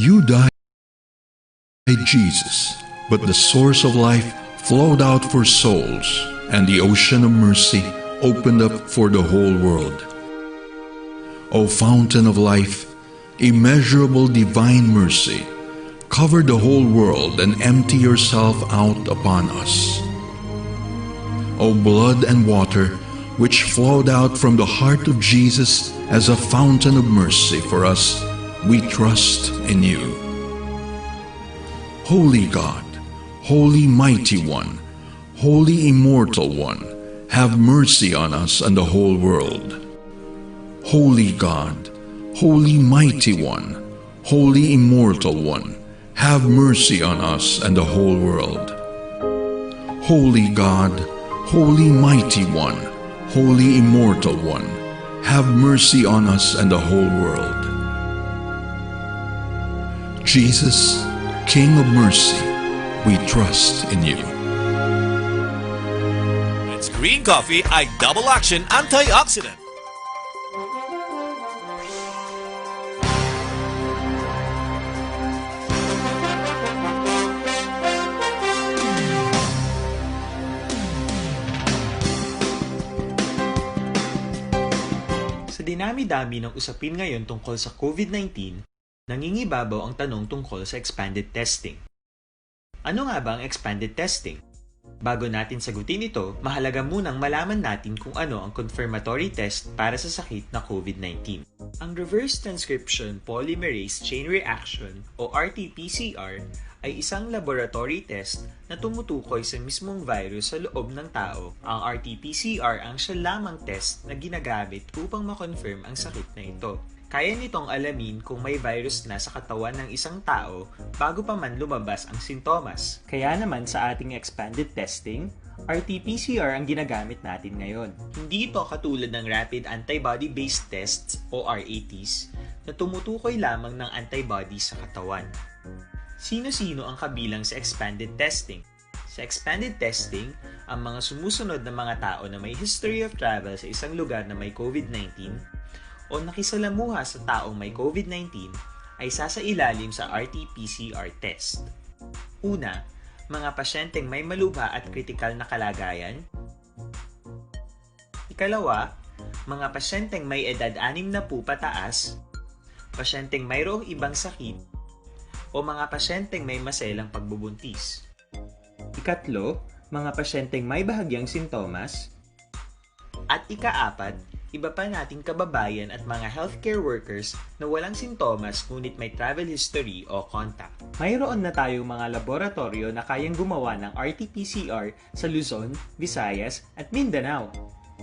You died, Jesus, but the source of life flowed out for souls, and the ocean of mercy opened up for the whole world. O fountain of life, immeasurable divine mercy, cover the whole world and empty yourself out upon us. O blood and water, which flowed out from the heart of Jesus as a fountain of mercy for us, we trust in you. Holy God, Holy Mighty One, Holy Immortal One, have mercy on us and the whole world. Holy God, Holy Mighty One, Holy Immortal One, have mercy on us and the whole world. Holy God, Holy Mighty One, Holy Immortal One, have mercy on us and the whole world. Jesus, King of mercy, we trust in you. It's green coffee, a double action antioxidant. Dami-dami ng usapin ngayon tungkol sa COVID nineteen, nangingibabaw ang tanong tungkol sa expanded testing. Ano nga ba ang expanded testing? Bago natin sagutin ito, mahalaga munang malaman natin kung ano ang confirmatory test para sa sakit na COVID nineteen. Ang reverse transcription polymerase chain reaction o R T P C R ay isang laboratory test na tumutukoy sa mismong virus sa loob ng tao. Ang R T P C R ang siya lamang test na ginagamit upang ma-confirm ang sakit na ito. Kaya nitong alamin kung may virus na sa katawan ng isang tao bago pa man lumabas ang sintomas. Kaya naman sa ating expanded testing, R T P C R ang ginagamit natin ngayon. Hindi ito katulad ng rapid antibody-based tests o R A Ts na tumutukoy lamang ng antibody sa katawan. Sino-sino ang kabilang sa expanded testing? Sa expanded testing, ang mga sumusunod na mga tao na may history of travel sa isang lugar na may COVID nineteen o nakisalamuha sa taong may COVID nineteen ay sasailalim sa R T P C R test. Una, mga pasyenteng may malubha at kritikal na kalagayan. Ikalawa, mga pasyenteng may edad anim na po pataas, pasyenteng mayroong ibang sakit, o mga pasyenteng may maselang pagbubuntis. Ikatlo, mga pasyenteng may bahagyang sintomas. At ikaapat, iba pa nating kababayan at mga healthcare workers na walang sintomas ngunit may travel history o contact. Mayroon na tayong mga laboratoryo na kayang gumawa ng R T P C R sa Luzon, Visayas, at Mindanao.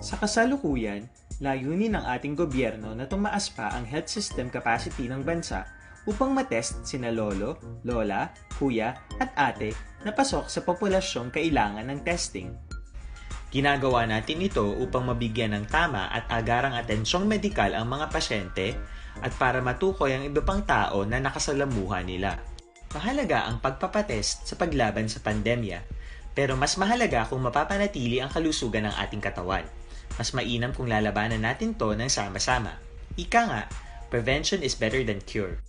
Sa kasalukuyan, layunin ng ating gobyerno na tumaas pa ang health system capacity ng bansa upang matest sina lolo, lola, kuya, at ate na pasok sa populasyong kailangan ng testing. Ginagawa natin ito upang mabigyan ng tama at agarang atensyong medikal ang mga pasyente at para matukoy ang iba pang tao na nakasalamuha nila. Mahalaga ang pagpapatest sa paglaban sa pandemya, pero mas mahalaga kung mapapanatili ang kalusugan ng ating katawan. Mas mainam kung lalabanan natin 'to ng sama-sama. Ika nga, prevention is better than cure.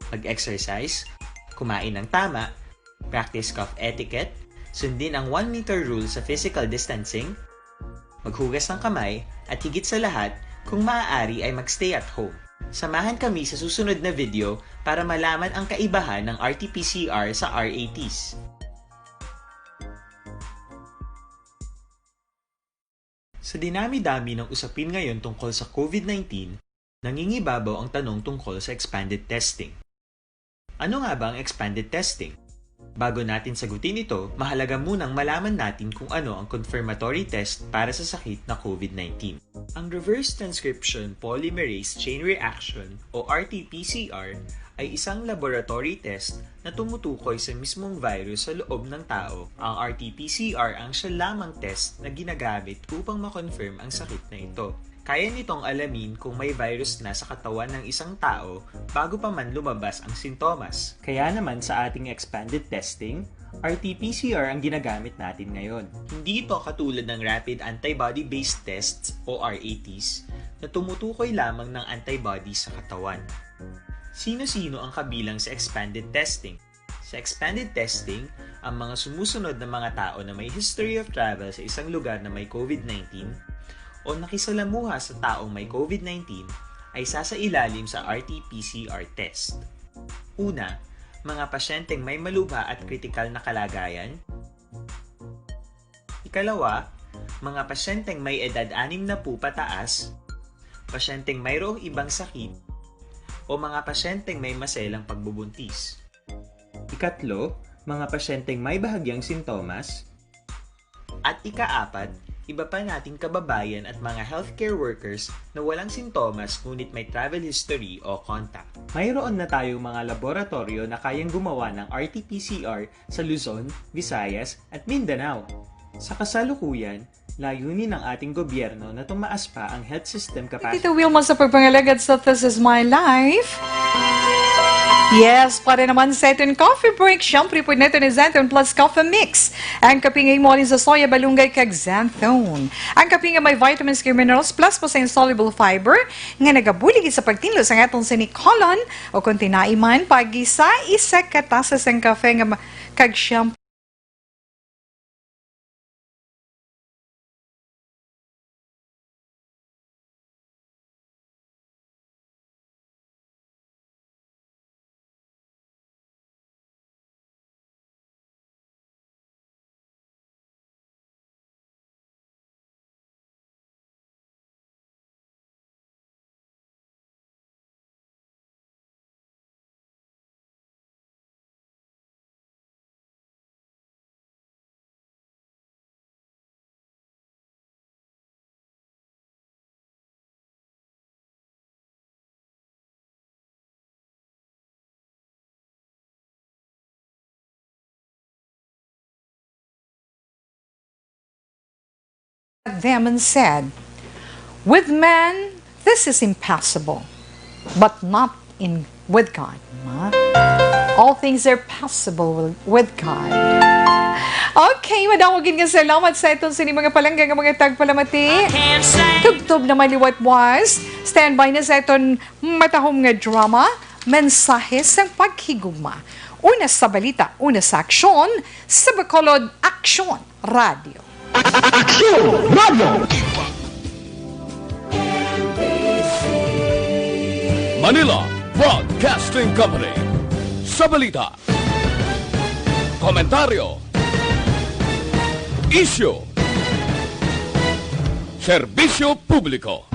Mag-exercise, kumain ng tama, practice cough etiquette, sundin ang one meter rule sa physical distancing, maghugas ng kamay, at higit sa lahat, kung maaari ay mag-stay at home. Samahan kami sa susunod na video para malaman ang kaibahan ng R T P C R sa R A Ts. Sa dinami-dami ng usapin ngayon tungkol sa COVID nineteen, nangingibabaw ang tanong tungkol sa expanded testing. Ano nga ba ang expanded testing? Bago natin sagutin ito, mahalaga munang malaman natin kung ano ang confirmatory test para sa sakit na COVID nineteen. Ang reverse transcription polymerase chain reaction o R T P C R ay isang laboratory test na tumutukoy sa mismong virus sa loob ng tao. Ang R T P C R ang siya lamang test na ginagamit upang ma-confirm ang sakit na ito. Kaya nitong alamin kung may virus na sa katawan ng isang tao bago pa man lumabas ang sintomas. Kaya naman sa ating expanded testing, R T P C R ang ginagamit natin ngayon. Hindi ito katulad ng rapid antibody-based tests o R A Ts na tumutukoy lamang ng antibody sa katawan. Sino-sino ang kabilang sa expanded testing? Sa expanded testing, ang mga sumusunod na mga tao na may history of travel sa isang lugar na may COVID nineteen o nakisalamuha sa taong may COVID nineteen ay sasailalim sa R T P C R test. Una, mga pasyenteng may malubha at kritikal na kalagayan. Ikalawa, mga pasyenteng may edad anim na po pataas, pasyenteng mayroong ibang sakit, o mga pasyenteng may maselang pagbubuntis. Ikatlo, mga pasyenteng may bahagyang sintomas. At ikaapat, iba pa nating kababayan at mga healthcare workers na walang sintomas ngunit may travel history o contact. Mayroon na tayong mga laboratorio na kayang gumawa ng R T P C R sa Luzon, Visayas, at Mindanao. Sa kasalukuyan, layunin ng ating gobyerno na tumaas pa ang health system capacity. Tito Wilma sa pagpangalagad sa This Is My Life. Yes, para naman sa aton coffee break, siyempre po natin ni Xanthone Plus Coffee Mix. Ang kape nga imo sa soya, malunggay, kag xanthone. Ang kape nga may vitamins kag minerals plus po sa insoluble fiber nga nagabulig sa pagtinlo sa aton sini colon o kung tinaiman, pag-isa-isa ka tasa sang kape nga ma-, kag siyempre them and said, "With man, this is impossible, but not in with God." Ma? All things are possible with God. Okay, madamo gid nga salamat sa aton sini mga palangga nga mga tagpalamati. Tubtob naman liwat was. Standby na sa aton matahom nga drama, mensahe sang paghigugma. Una sa balita, una sa aksyon, sa Bacolod Aksyon Radio. Aksyon Radio! Manila Broadcasting Company. Sa balita, komentaryo, isyu, serbisyo publiko.